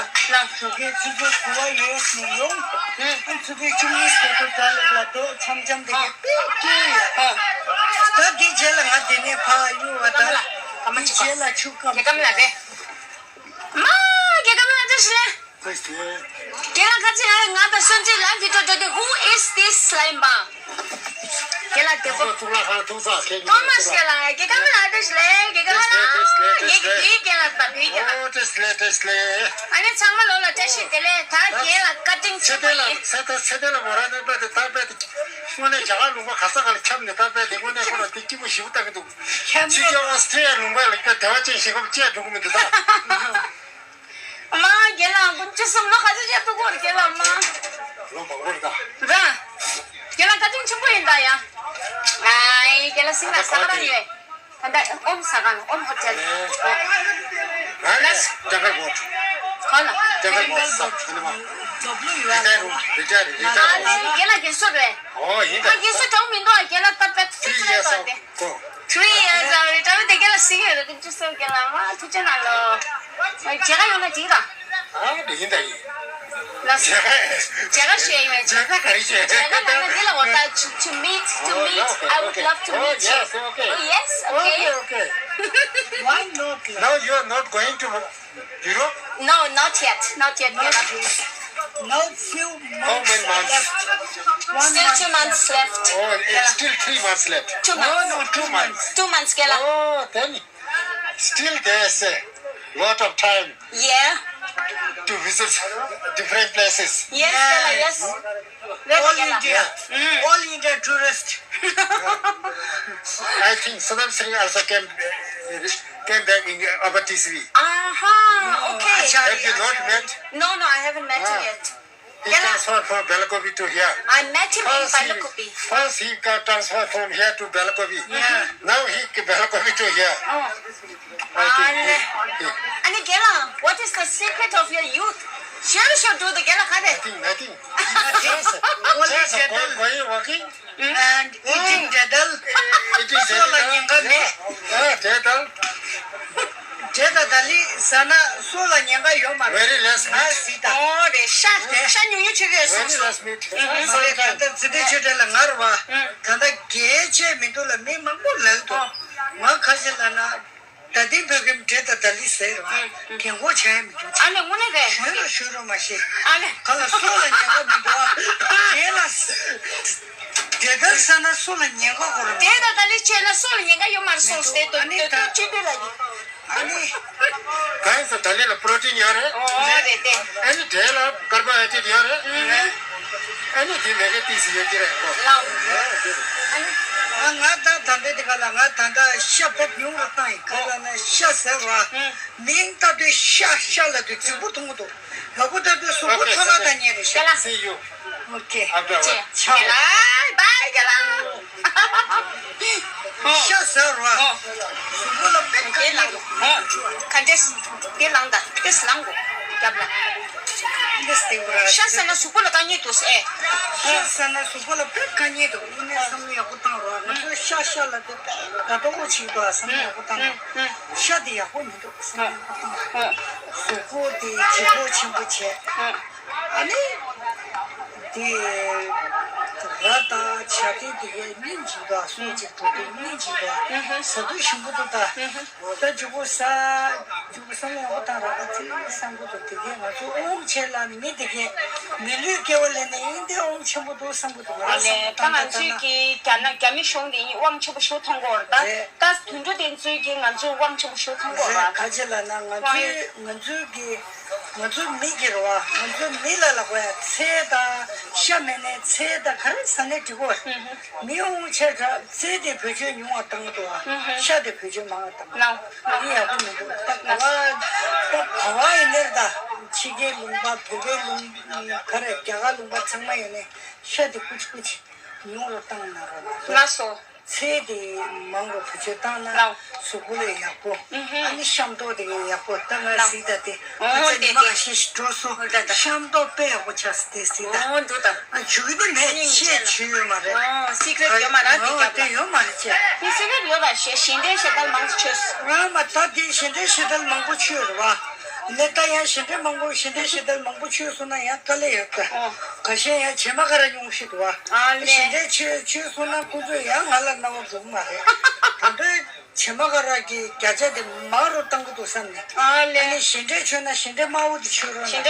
ཞོགས་ཀའི་ཆུ་ཚོད་དགུ་པ་ཡོལ་ནས་ཡོང་། ཨ་ཆུ་ཚོད་བཅུ་གཉིས་ཙམ་དུ་གྲ་སློབ་ལ་འགྲོ། འཆམ་འཆམ་དེ་གའི་དཔེ་སྐྱིད་ཡོད། ད་དེ་རྗེས་ལ་ང་དེ་ནས་ཕར་གཡུག་བ་ད་དེ་རྗེས་ལ་ཆུ་སྐམ། རྒྱལ་ཁམས་ལགས་རེད། མ་རྒྱལ་ཁམས་ལགས་བཀྲ་ཤིས་བདེ་ལེགས། རྒན་ལགས་ཁ་ཆེ་ཨ། ང་དང་སོན་ཅིག་ལམ་དེ་འགྲོ་འགྲོ་དུས། Who is this ལབ་ཡིན་པ། རྒན་ལགས་དེ་ཚོ། ཐུགས་ལ་ཁ་ཐུག་ས་ཁེ་ཐོ་མ་སི་རྒན་ལགས། རྒན་ལགས་ཨ་བཀྲ་ཤིས་བདེ་ལེགས། རྒན་ལགས་ལ་ངེད་ཀྱི་དུས་རྒན་ལགས་དང་དུས་རྒན་ལགས། ཨོ་བཀྲ་ཤིས་བདེ་ལེགས། བཀྲ་ཤིས་བདེ་ལེགས། ཨ་ནི་ཚང་མ་ལོ་ལ་བཀྲ་ཤིས་བདེ་ལེགས། ད་རྒན་ལགས་བཀའ་དྲིན་ཆེན་པོ་ཡིན། ཚེ་དེ་ལ་མོ་ར་ནི་པ་དེ་ད་པད་དེ་དངོས་གནས་རྒྱ་གར་ལུང་པ་ག་ས་ག་ལ་ཁྱབ་ནས་ད་པད་དེ་དངོས་གནས་ཁོ་ལ་དེ་སྐྱིད་པོ་ཞེ་པོ་ལྟ་གི་འདུག་ཕྱི་རྒྱལ་ཨོ་སི་ཀྲི་ཡ་ལུང་པ་ལ་ཁྱབ་བདེ་བ་ཅན་ཞིག་གམ་བཅས་འགྲོ་གི་མི་འདུག་ད། མ་རྒན་ལགས་དཀོན་མཆོག་གསུམ་ལོ་ག་ཚོད་བྱས་ཐུག་གོ་རྒན་ལགས་མ། ལོ་མང་པོ་རེད་ད། ར། རྒན་ལགས་བཀའ་དྲིན་ཆེན་པོ་ཡིན་ད་ཡ། ཨའི་རྒན་ལགས་སིང་ལ་ས་ག་རང་ཡོད། ད་ལྟ་ཨོམ་ཟ་ག་ཨོམ་ཧོ་ཊེལ། ལས། ལས། ཊེམ་པལ་བོར་ཌི། ག་ལ། ཊེམ་པལ་བོར་ཌི་ས་ཁ་ནི་མ། རི་ཊ་ཡར་རུམ། རི་ཊ་ཡར་རི་ཊ་ཡར་རུམ། རྒན་ལགས་རྒན་གསོ་རེད། ཨོ་ཡིན་ད། ཨ་རྒན་གསོ་གྲོགས་མི་འདུག་ཨ་རྒན་ལགས་ད་པད་ཐུག་ཚོད་ལྟ་དེ། Go. Three years already. ད་དེ་རྒན་ལགས་སིང་ཡོད་རེད། དཀོན་མཆོག་གསུམ་རྒན་ལགས་མ་ཐུགས་རྗེ་གནང་ལོ། མཇལ་ཁ་ཡོང་ན་འགྲིག་ག་ཨ་འདི་ཡིན་ད་ཡིན། ལགས་སོ། མཇལ་ཁ་ཞུ་ཡ་ཡོད། མཇལ་ཁ་ག་རེ་ཞུ་ཡ། མཇལ་ཁ་ལབ་ན་འདི་ལ་འོ་ད་to to meet to meet. I would love to meet you. Oh yes, okay. Oh yes, okay. Okay, okay. Why not? Now you are not going to Europe? No, not yet. Not yet. Not yet. Now few months left. How many months? One month left. Still two months left. Oh, it's still three months left. Two months. Oh, no, two months. Two months, རྒན་ལགས. Oh, then still there's a lot of time. Yeah. To visit different places. Yes, རྒན་ལགས, yes. All India. Mm. All India tourist. I think Sonam Singh also came, came back in our T C V. Aha, okay. Have you not met? No, no, I haven't met him yet. He transferred from Belagavi to here. I met him in Belagavi. First he got transferred from here to Belagavi. Yeah. Now he Belagavi to here. Oh. I think he, he. ཨ་ནི་རྒན་ལགས། What is the secret of your youth? Sure, sure, do the gala kade. Nothing, nothing. Just, just going, going, walking. And eating dreidel. Eating dreidel. སོ་ལ་ཉེན་ཁ་མེད། ཨ། dreidel. འབྲས་དང་ད་ལི་ཟ་ན་སོ་ལ་ཉེན་ཁ་ཡོད་མ་རེད། Very less meat. ང་སྲིད་ད། ཨོ་རེད། ཤ་ཤ་ཉུང་ཉུང་བྱེད་ཀྱི་ཡོད། Very less meat. ཨ། མ་རེད། ད་ལྟ་ཚེ་བརྟན་ཆོས་སྒྲོན་ལ་ང་རེད་བ། ད་ལྟ་རྒྱལ་ཆེ་མི་འདུག་ལ་མི་མང་པོ་ལབ་འདུག་ང་ཁ་ཤས་ལ་ན། ད་ལྟའི་བོད་ཁྱིམ་འབྲས་དང་ད་ལི་ཟེར་བ། རྒན་གོག་བྱས་མི་འདུག་ཨ་ནི་དངོས་གནས་རེད། ཞུ་རོགས་ཞུ་རོགས་མ་ཤེས། ཨ་ནི། ག་ལ་སོ་ལ་ཉེན་ཁ་མི་འདུག་ཨ། དེ་ལ་ཟ། འབྲས་དང་ཟ་ན་སོ་ལ་ཉེན་ཁ་གོ་ར། འབྲས་དང་ད་ལི་བྱས་ན་སོ་ལ་ཉེན་ཁ་ཡོད་མ་རེད་གསུངས་ཏེ། ཨ་ནི་ད་ཅི་འདྲ་ལ་ཡིན། ཨ་ནི། གང་ཡིན་ཟེར་ད་ལི་ལ་པྲོ་ཏིན་ཡོད་རེད། ཨོ་རེད་དེ། ཨ་ནི་འབྲས་ལ་ཀར་བོ་ཧའི་ཌེ་རེཊ་ཡོད་རེད། ཨ་ནི་དེ་མེད་མཁན་ཏོག་ཙམ་ཡོད་ཀྱི་རེད། ལགས། ཨ་ནི་ང་ད་ད་ལྟའི་དེ་ག་ལ་ང་ད་ལྟ་ཤ་བབ་ཉུང་རུ་བཏང་ཡིན། ག་ལ་ན་ཤ་ཟེར་བ། མིང་བཏགས་དུས་ཤ་ཤ་ལབ་དུས་རྫིག་པོ་མཐོང་གི་འདུག་ལ་བུ་ལྟ་དུས་གཟུགས་པོ་Okay, མཐོ་ལ་okay. ད་ཉེ་རེད་ཤ། See you. Okay. After work. ཅེ། ཆ་ལ་བའི་ག་ལ། ཤ་ཟ་རོ། གཟུགས་པོ་ལ་དཔེ་དཀའ་ངལ་འདུག་ག་འདྲས། དེ་ལངས་ད། དེ་ལངས་གོ་རྒྱབ་ལ། འདི་སྟེང་ར། ཤ་ཟ་ན་གཟུགས་པོ་ལ་དཀའ་ངལ་འདུག་ཟེར། ཤ་ཟ་ན་གཟུགས་པོ་ལ་དཔེ་དཀའ་ངལ་འདུག་དངོས་གནས་བསམ་བློ་ཡག་པོ་བཏང་རོགས། ང་ཚོ་ཤ་ཤ་ལབ་དུས་དགའ་ཏོག་ཅིག་འདུག་བསམ་བློ་ཡག་པོ་བཏང་རོགས། ཤ་དེ་ཡག་པོ་མི་འདུག་བསམ་བློ་ཡག་པོ་བཏང་རོགས། གཟུགས་པོ་དེ་ལྗིད་ཁོག་ཆེན་པོ་བྱས། ཨ་ནི། དེ་ར་དང་བྱ་དེ་དེ་གའི་སྙིང་རྗེ་དང་སོ་གཅིག་འགྲོ་དུས་སྙིང་རྗེ་དང་ཟ་དུས་ཞིམ་པོ་འདུག་ད་ད་མཇུག་པོ་ཟ་མཇུག་པོ་བསམ་བློ་ཡག་པོ་བཏང་ར། ཨ་ཙི་བསམ་གི་འདུག་དེ་གའི་ང་ཚོ་དབང་ཆེ་ལ་མི་དེ་གའི་མི་ལུས་སྐྱེ་བ་ལེན་ནས་ཡིན་དེ་དབང་ཆེན་པོ་འདུག་བསམ་གི་འདུག་ང་རང་བསམ་བློ་བཏང་ད་ལྟ་ན། ད་ང་ཚོས་ཀྱི་རྒྱ་ནག་རྒྱ་མི་གཞུང་དེ་ཡིན་དབང་ཆེན་པོ་ཞིག་མཐོང་གི་ཡོད་རེད་ད། རེད། ད་དུད་འགྲོ་དེ་ཚོས་ཀྱི་ང་ཚོས་དབང་ཆེན་པོ་ཞིག་མཐོང་གི་ཡོད་རེད། ག་ཅི་ལབ་ན་ང་ཚོས་ང་ཚོས་ཀྱི། ང་ཚོ་མི་གི་རེད་བ། ང་ཚོ་མི་ལ་ལ་གོ་ཡ་ཚལ་དང་ཤ་མེད་ནས་ཚལ་དང་ག་རེ་ཟ་ནས་འགྲིག་གོ། མི་དབང་ཆེ་དྲགས་ཚལ་དེ་བེད་སྤྱོད་ཉུང་བ་བཏང་གི་འདུག་བ། ཤ་དེ་བེད་སྤྱོད་མང་བ་བཏང་། འདི་ཡག་པོ་མི་འདུག་ད་ག་བ་ད་ག་བ་ཡིན་ནའི་ད་ཕྱི་རྒྱལ་ལུང་པ་བོད་པའི་ལུང་ག་རེ་རྒྱ་གར་ལུང་པ་ཚང་མ་ཡིན་ནའི་ཤ་དེ་ཀུ་ཅི་ཀུ་ཅི་ཉུང་རུ་བཏང་ན་རོགས་ལ། ལགས་སོ། ཚལ་དེ་མང་རུ་བེད་སྤྱོད་བཏང་ན་ལགས། གཟུགས་པོ་ལ་ཡག་པོ། ཨ་ནི་ཤ་མདོག་དེ་ཡག་པོ། ད་ང་ལགས། གཟིགས་ད་དེ། ཨོ་ཁ་ཚ་ཉི་མ་ཁ་ཤས་ཤིག་འགྲོ་སོང་། ཨོ་ད་ད། ཤ་མདོག་དཔེ་ཡག་པོ་ཆགས་སོང་དེ་གཟིགས་ད། ཨོ་འདུག་ད། ཨ་བྱུག་གི་མེད་ཅེས་བྱུག་ཡོད་མ་རེད། ཨོ་སི་ཀྲེཊ་ཡོད་མ་རེད་དེ། ཨོ་རྒྱབ་དེ་ལ་ཡོད་མ་རེད་ཅེས། དེ་སི་ཀྲེཊ་ཡོད་ད། ཞེ་ཞེ་འདྲའི་ཞེ་དལ་མང་པོ་བྱུང་སོང་། ཨ་མ་ད་དེ་ཞེ་འདྲའི་ཞེ་དལ་མང་པོ་བྱུང་ཡོད་རེད་བ། ནས་ད་ཡང་ཞེ་འདྲའི་མང་པོ་ཞེ་འདྲའི་ཞེ་དལ་མང་པོ་བྱུང་སོང་ན་ཡང་དཀའ་ལས་ཡོད་ད། ཨོ། ཁ་ཤས་ཡང་བྱེ་མ་ཀ་ར་ཉུང་ཤོས་འདུག་བ། ཨ་ལས། ཞེ་འདྲའི་བྱུང་བྱུང་སོང་ན་ཁོང་ཚོས་ཡང་ང་ལ་རྣ་བ་འགྲོ་གི་མ་རེད། ད་དུང་བྱེ་མ་ཀ་ར་གི་བརྒྱ་ཆ་དེ་མང་རུ་བཏང་གི་འདུག་བསམ་ནས། ཨ་ལས། ཨ་ནི་ཞེ་འདྲའི་བྱུང་ན་ཞེ་འདྲའི་དམར་པོ་དེ་བྱུག་རོགས་གནང་། ཞེ་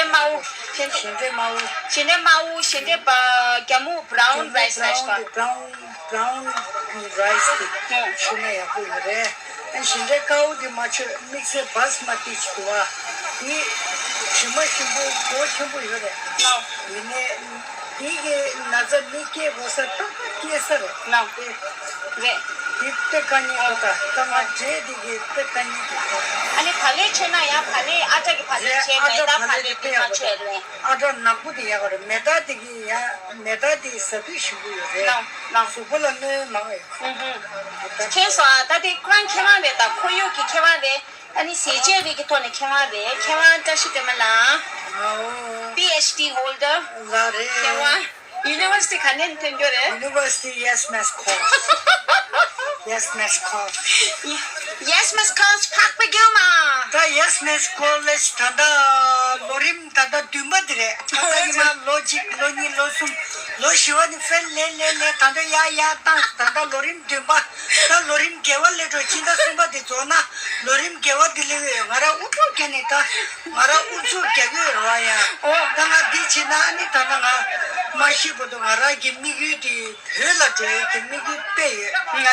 འདྲའི་དམར་པོ། ཞེ་འདྲའི་དམར་པོ། ཞེ་འདྲའི་དམར་པོ། ཞེ་འདྲའི་པ་རྒྱ་སྨུག་བྷ་རའུན་རའི་སི་རེད་པ། བྷ་རའུན་བྷ་རའུན་རའི་སི་དེ་བྱུག་ན་ཡག་པོ་ཡོད་རེད། ཨ་ཞེ་འདྲའི་དཀར་པོ་དེ་མ་བྱུག་དམིགས་བསལ་བྷ་སི་མ་ཏི་ཅིག་འདུག་བ། དེ་དྲི་མ་ཞིམ་པོ་གོ་ཆེན་པོ་ཡོད་རེད། ལགས། ཡིན་ནའི་དེ་གི་ན་ཚ་མི་སྐྱེ་དགོས་ས་ཏག་ཏག་སྐྱེ་ས་རེད། ལགས། དེ་རེད། དེ་དཔེ་དཀའ་ངལ་འདུག་ད། ད་ང་འབྲས་དེ་གི་དཔེ་དཀའ་ངལ་འདུག་ད། ཨ་ནི་བག་ལེབ་མཆོད་ན་ཡང་བག་ལེབ་ཨ་ཀྲ་གི་བག་ལེབ་བྱས། མེ་ད་བག་ལེབ་དེ་མ་མཆོད་རེད། ཨ་ཀྲ་ནག་པོ་དེ་ཡག་རེད། མེ་ད་དེ་གི་ཡང་མེ་ད་དེ་ཟ་དུས་ཞིམ་པོ་ཡོད་རེད། ལགས་ལགས། གཟུགས་པོ་ལ་གནོད་མང་ཡོད། ཨུ་ཧུ། མཁྱེན་སོང་ཨ། ད་དེ་ཁོ་རང་མཁས་དབང་རེད། ད་ཁོར་ཡུག་གི་མཁས་དབང་རེད། ཨ་ནི་ཟས་བཅད་རིགས་ཀྱི་ཐོག་ནས་མཁས་དབང་རེད། མཁས་དབང་བཀྲ་ཤིས་སྒྲོལ་མ་ལགས། ཨོ། པི་ཨེཆ་ཌི་ཧོལ་ཌར། ལགས་རེད། མཁས་དབང་ཡུ་ནི་ཝར་སི་ཊི་ག་ནས་ཐོན་རྒྱུ་རེད། ཡུ་ནི་ཝར་སི་ཊི་ཡེ་སི་མེ་སི་ཁོ་ལེཇ། ཡེ་སི་མེ་སི་ཁོ་ལེཇ། ཡེ་སི་མེ་སི་ཁོ་ལེཇ་འཕགས་པའི་སྒེའུ་མ། ད་ཡེ་སི་མེ་སི་ཁོ་ལེཇ་ད་ལྟ་ལོ་རིམ་ད་ལྟ་བདུན་པ་དེ་རེད། ད་ལྟ་ཉི་མ་ལོ་གཅིག་ལོ་གཉིས་ལོ་གསུམ་ལོ་བཞི་པ་ནི་ཕེལ་ལེ་ལེ་ལེ་ད་ལྟ་ཡར་ཡར་བཏང་། ད་ལྟ་ལོ་རིམ་བདུན་པ། ད་ལོ་རིམ་བརྒྱད་པ་སླེབས་འགྲོ། སྤྱི་ཟླ་གསུམ་པ་དེ་རྫོགས་ན་ལོ་རིམ་བརྒྱད་པ་དེ་སླེབས་ཡོད། ང་རང་དབུ་ཕྱུག་རྒྱག་གི་ཡོད། ད་ང་རང་དབུ་ཕྱུག་རྒྱག་གི་ཡོད་རེད་བ། ཡང་ཨོ། ད་ང་འདི་བྱེད་ན་ཨ་ནི་ད་ལྟ་ང་མ་ཤི་བར་དུ་ང་རང་གི་དམིགས་ཡུལ་དེ་བོད་ལ་འགྲོ་ཡས་ཀྱི་དམིགས་ཡུལ་དཔེ་ཡོད།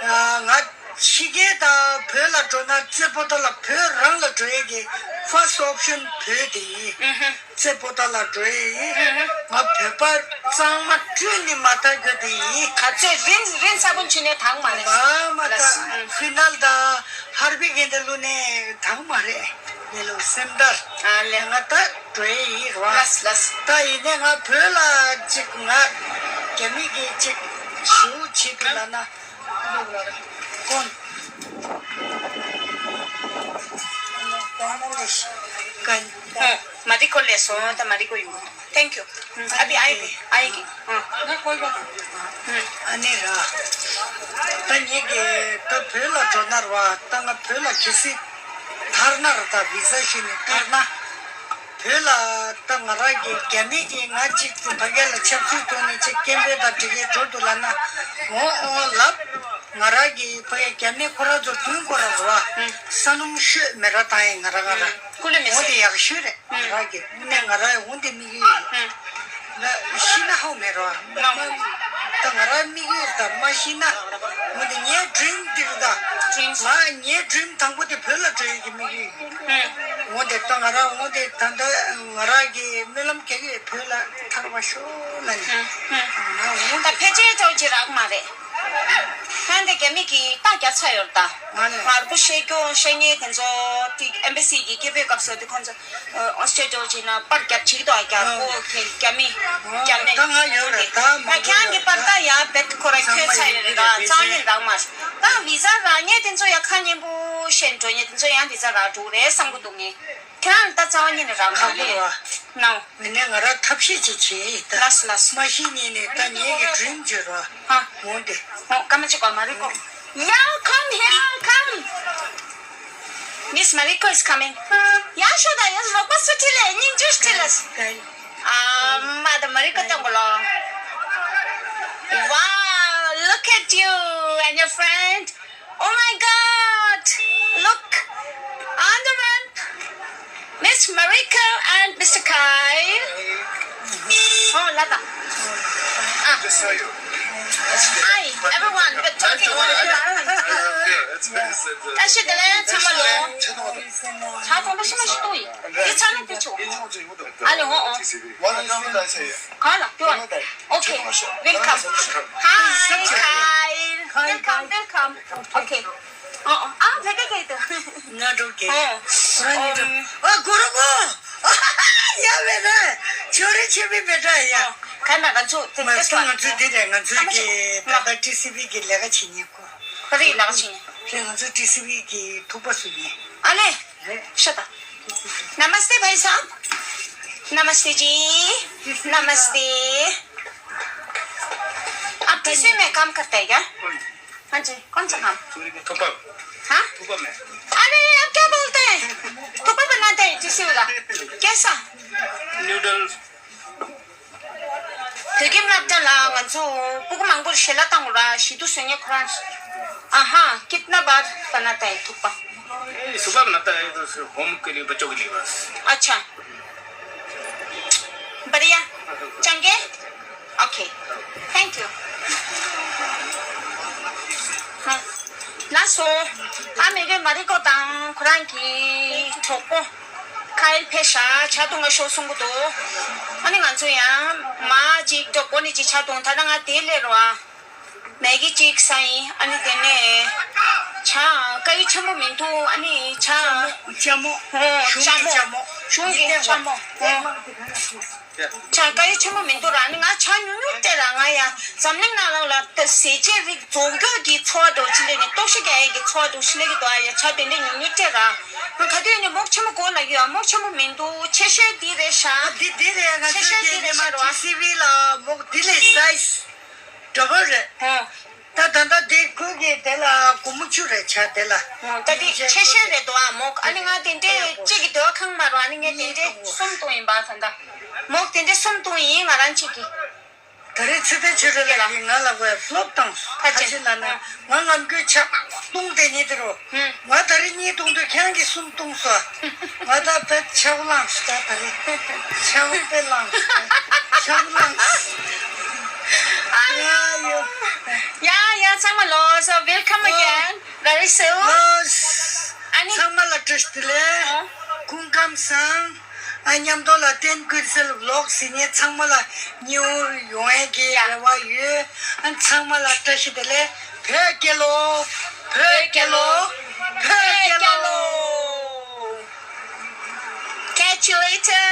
ང་ང་ཕྱི་རྒྱལ་དང་བོད་ལ་འགྲོ་ན་རྩེ་པོ་ཏ་ལ་བོད་རང་ལ་འགྲོ་ཡས་ཀྱི་ཕར་སི་ཊི་ཨོབ་ཤན་བོད་དེ་ཡིན། ཨུ་ཧུ། རྩེ་པོ་ཏ་ལ་འགྲོ་ཡས་ཡིན། ང་བོད་པ་གཙང་མ་བཀྲུས་ནི་མ་ཐག་རྒྱུ་དེ་ཡིན། ག་ཚོད་རིན་རིན་ས་བོན་ཆུ་ནས་དྭངས་མ་རེད། མ་མ་ལགས། ད་ཧྥི་ནལ་དང་ཧར་བི་གེན་དེ་ལུ་ནས་དྭངས་མ་རེད། མི་ལུ་སེམས་དར། ཨ་ལེ། ང་ད་འགྲོ་ཡས་ཡིན་རེད་བ། ལགས་ལགས། ད་ཡིན་ནས་ང་བོད་ལ་ཅིག་ང་རྒྱ་མི་གི་ཅིག་ཞུ་ཅིག་ལ་ན། ཀོན། ཀོན་མ་ལེ་ཤི། སོང་ད་མ་རིག་གོ་ཡིན། Thank you. ཨ་བི་ཨའི་གི་ཨའི་གི་ཨ་ནི་ར། ད་ངེད་ཀྱི་ད་བོད་ལ་འགྲོ་ན་ར་བ་ད་ང་བོད་ལ་གལ་སྲིད་ཐར་ན་ར་ད་བི་ས་ཞུས་ནས་ཐར་ན། བོད་ལ་ད་ང་རང་གི་རྒྱ་མི་གིས་ང་གཅིག་ཕ་གི་ལ་ཆབ་སྲིད་ཐོག་ནས་ཅིག་སྐད་འབོད་དང་འབྲེལ་བའི་འགྲོ་འདུག་ལབ་ན། འོ་འོ་ལབ། ང་རང་གི་ཕ་གི་རྒྱ་མི་ཁོ་རང་ཚོ་མདུན་སྐོར་ར་ར་བ། ས་སྣུམ་ཤོད་མེ་ར་བཏང་ཡིན་ང་རང་ང་རང་། ཀུ་ལེ་མེ་འོ་དེ་ཡག་ཤོས་རེད། ར་གི་ནས་ང་ར་འོ་དེ་དམིགས་ཡུལ་ཡིན། ཤི་ན་ཧོ་མེ་རོ། ད་ང་ར་དམིགས་ཡུལ་ད་མ་ཤི་ན། འོ་དེ་ངའི་dream འདིར་ད། Dreams. ང་ངའི་dream དང་པོ་དེ་བོད་ལ་འགྲོ་ཡས་ཀྱི་དམིགས་ཡུལ་ཡིན། འོ་དེ་ད་ང་ར་འོ་དེ་ད་ད་ང་ར་གི་སྨོན་ལམ་རྒྱག་གི་བོད་ལ་ཐར་བ་ཤོག་ལ་ནི། ང་འོ་ད་དེ་ཕལ་ཆེར་ཅོག་ཅིག་རག་མ་རེད། ཧན་དེ་རྒྱ་མི་གི་རྟགས་རྒྱག་ཚར་ཡོད་ད། ང་ནི་ངར་པོ་བཤད་རྒྱུ་བཤད་ཉེས་དེ་ཚོ་དེ་embassy གི་སྐད་འབོད་སྐབས་སུ་དེ་ཁོང་ཚོ་ཨོ་སི་ཊེ་ཊོ་ཅིག་ན་པར་རྒྱབ་ཅིག་དོ་ཨ་རྒྱ་པོ་ཁེ་རྒྱ་མི་རྒྱ་མི་ད་ང་ཡོད་རེད་ད་མ་ད་ཁྱང་གི་པར་ད་ཡ་བེད་ཁོ་ར་ཁྱོད་ཚ་ཡོད་རེད་ད་ཚང་ཉིན་རག་མ་ད་བི་ཟ་རག་ཉེས་དེ་ཚོ་ཡ་ཁ་ཉན་པོ་བཤད་འགྲོ་ཉེས་དེ་ཚོ་ཡང་བི་ཟ་རག་འགྲོ་རེད་བསམ་གི་འདུག་ངས་ཁྱེད་རང་ད་རྩ་བ་ཉིད་ནས་རག་མ་རེད་ནའོ། མི་ནས་ང་ར་ཐབས་ཤེས་ཅིག་བྱེད་ད། ལགས་སོ་ལགས་སོ། མ་ཤི་ཉིན་ནས་ད་ངེད་ཀྱི་dream བརྗོད་རོགས། ཧ། འོང་དེ། ཧོ་སྐར་མ་གཅིག་པ་མ་རིག་གོ། Yeah, come here, come. Miss Mariko is coming. Yeah, sure, that is Ropa Sutile, Ninja Stiles. Um, Mother Mariko Tongolo. Wow, look at you and your friend. Oh my God! Look! On the ramp, Miss Mariko and Mister Kyle. Oh, Lada. Ah. Hi, everyone. We're talking about the island. Tashi dele tamalo. Cha tong shi ma shi tui. Yi cha na ti chu. Ale ho. Kala, tu. Okay. Welcome. Hi, Kyle. Welcome, welcome. Okay. Oh, oh. Ah, very good. ང་འགྲོ་གི་ཨོ། ཨོ་གོ་རོ་གོ། ཡ་བེ་ར། ཆོ་རེ་ཆེ་བེ་བེ་ཏྲ་ཡ། ཁ་ན་ང་ཚོ་དེ་མ་ཚོ་ང་ཚོ་དེ་རེད། ང་ཚོ་གི་ད་ལྟ་ཊི་སི་བི་གི་ལས་ཀ་བྱེད་མཁན་ཁོ། ཁོ་རེ་ལས་ཀ་བྱེད་མཁན། རེད། ང་ཚོ་ཊི་སི་བི་གི་ཐུག་པ་སུ་ཡིན། ཨ་ལེ། ཤ་ད། नमस्ते भाई साहब। नमस्ते जी। नमस्ते। आप किस में काम करते हैं क्या? हाँ जी, कौन सा काम? थुप्पा। हाँ? थुप्पा में। अरे, आप क्या बोलते हैं? थुप्पा बनाते हैं किसी का? कैसा? नूडल्स। བོད་ཁྱིམ་སློབ་གྲྭ་ལ་ང་ཚོ་སྤུ་གུ་མང་པོར་ཞལ་ལག་བཏང་དགོས་ར། ཞི་དུ་བཟོ་མཁན་ཁོ་རང་། ཨ་ཧ། कितना बार बनाता है थुप्पा? ए, सुबह बनाता है, तो फिर होम के लिए बच्चों के लिए बस। अच्छा। बढ़िया। चंगे? ओके। Thank you. हाँ। ལགས་སོ། ཨ་མི་རེ་མ་རི་ཀོ་དང་ཁོ་རང་གི་གྲོགས་པོ། ཁ་ཡེལ་ཕེ་ཤ་ཆ་ཐུང་ང་ཤོ་སོང་གི་འདུག་ཨ་ནི་ང་ཚོ་ཡང་མ་ཅིག་འགྲོ་གོ་ནི་ཅིག་ཆ་ཐུང་ད་ལྟ་ང་དེ་ལས་རོ་ཨ། མེ་གི་ཅིག་ས་ཡིན། ཨ་ནི་དེ་ནས་ཆ་ཀ་ཡི་ཆེན་པོ་མི་འདུག་ཨ་ནི་ཆ་ལྕམ་མོ། ཧོ་ལྕམ་མོ། གཞུང་གི་ལྕམ་མོ། གཞུང་གི་ལྕམ་མོ། ཧོ། ཆ་ཀ་ཡི་ཆེན་པོ་མི་འདུག་ར། ནི་ང་ཆ་ཉུང་ཉུང་སྤྲད་ར། ང་ཡ་འཛམ་གླིང་ནང་ལོགས་ལ་ད་ཟས་བཅད་རིགས་རྫོགས་མགྱོགས་ཀྱི་འཚོ་བ་འདྲ་ཅི་ལས་ནི་ལྟོགས་ཤི་རྒྱག་ཡས་ཀྱི་འཚོ་བ་འདྲ་ཅི་ལས་ཀྱི་འདུག་ཨ། ཡ་ཆ་དེ་འདྲ་ཉུང་ཉུང་སྤྲད་ར། ང་ག་དུས་ནི་མོག་ཆེན་པོ་གོ་ལ་ཡོད་ཨ། མོག་ཆེན་པོ་མི་འདུག་ཆེ་ཤོས་འདི་རེད་ཤག་འདི་འདི་རེད། ང་ཆེ་ཤོས་འདི་རེད་ཤག་ར། ཊི་སི་ཝི་ལ་མོག་འདི་ལས་སའི་ཛི་འདྲ་པོ་རེད། ཧོ། ད་ད་ལྟ་དེ་ཁོ་གི་དེ་ལ་སྒོར་མོ་བཅུ་རེད་ཆ་དེ་ལ། ད་དེ་ཆེ་ཤོས་རེད་འདུག་ཨ། མོག་ཨ་ནི་ང་དེ་འདྲས་གཅིག་གི་དེ་བ་ཁང་མ་རུ་ཨ་ནི་ངས་དེ་འདྲས་གསུམ་བཏུང་ཡིན་པ་ད་ལྟ། མོག་དེ་འདྲས་གསུམ་བཏུང་ཡིན་ང་རང་གཅིག་གི། ད་རེས་ཚེ་བརྟན་ཆོས་སྒྲོན་ལགས་ཀྱིས་ང་ལ་ཝེ་ཕློབ་བཏང་སོང་། ཁ་ཆེ་ལ་ན་ང་ངམ་གྱོད་ཆ་བཏུང་དེ་ཉིད་དེ་རུ། ང་ད་རེས་གཉིས་བཏུང་དུས་ཁྱེད་རང་གིས་གསུམ་བཏུང་སོང་། ང་ད་དཔེ་ཆག་ལངས་སོང་ད་ད་རེས་ཆག་དཔེ་ལངས་སོང་། ཆག་ལངས་སོང་། ཡ་ཡ་ཚང་མ་ལོ། So welcome again very soon. ཨ་ནི་ཚང་མ་ལ་བཀྲ་ཤིས་བདེ་ལེགས། སྐུ་ཁམས་བཟང་། ཨ་མཉམ་དུ་ལ་ཏན་ཀུན་སེལ་ཝི་ལོག་ཟེར་མཁན་ཚང་མ་ལ་མཉེས་པོ་ཡོང་ཡས་ཀྱི་རེ་བ་ཡོད། ཨ་ཚང་མ་ལ་བཀྲ་ཤིས་བདེ་ལེགས། བོད་རྒྱལ་ལོ། བོད་རྒྱལ་ལོ། བོད་རྒྱལ་ལོ། Catch you later.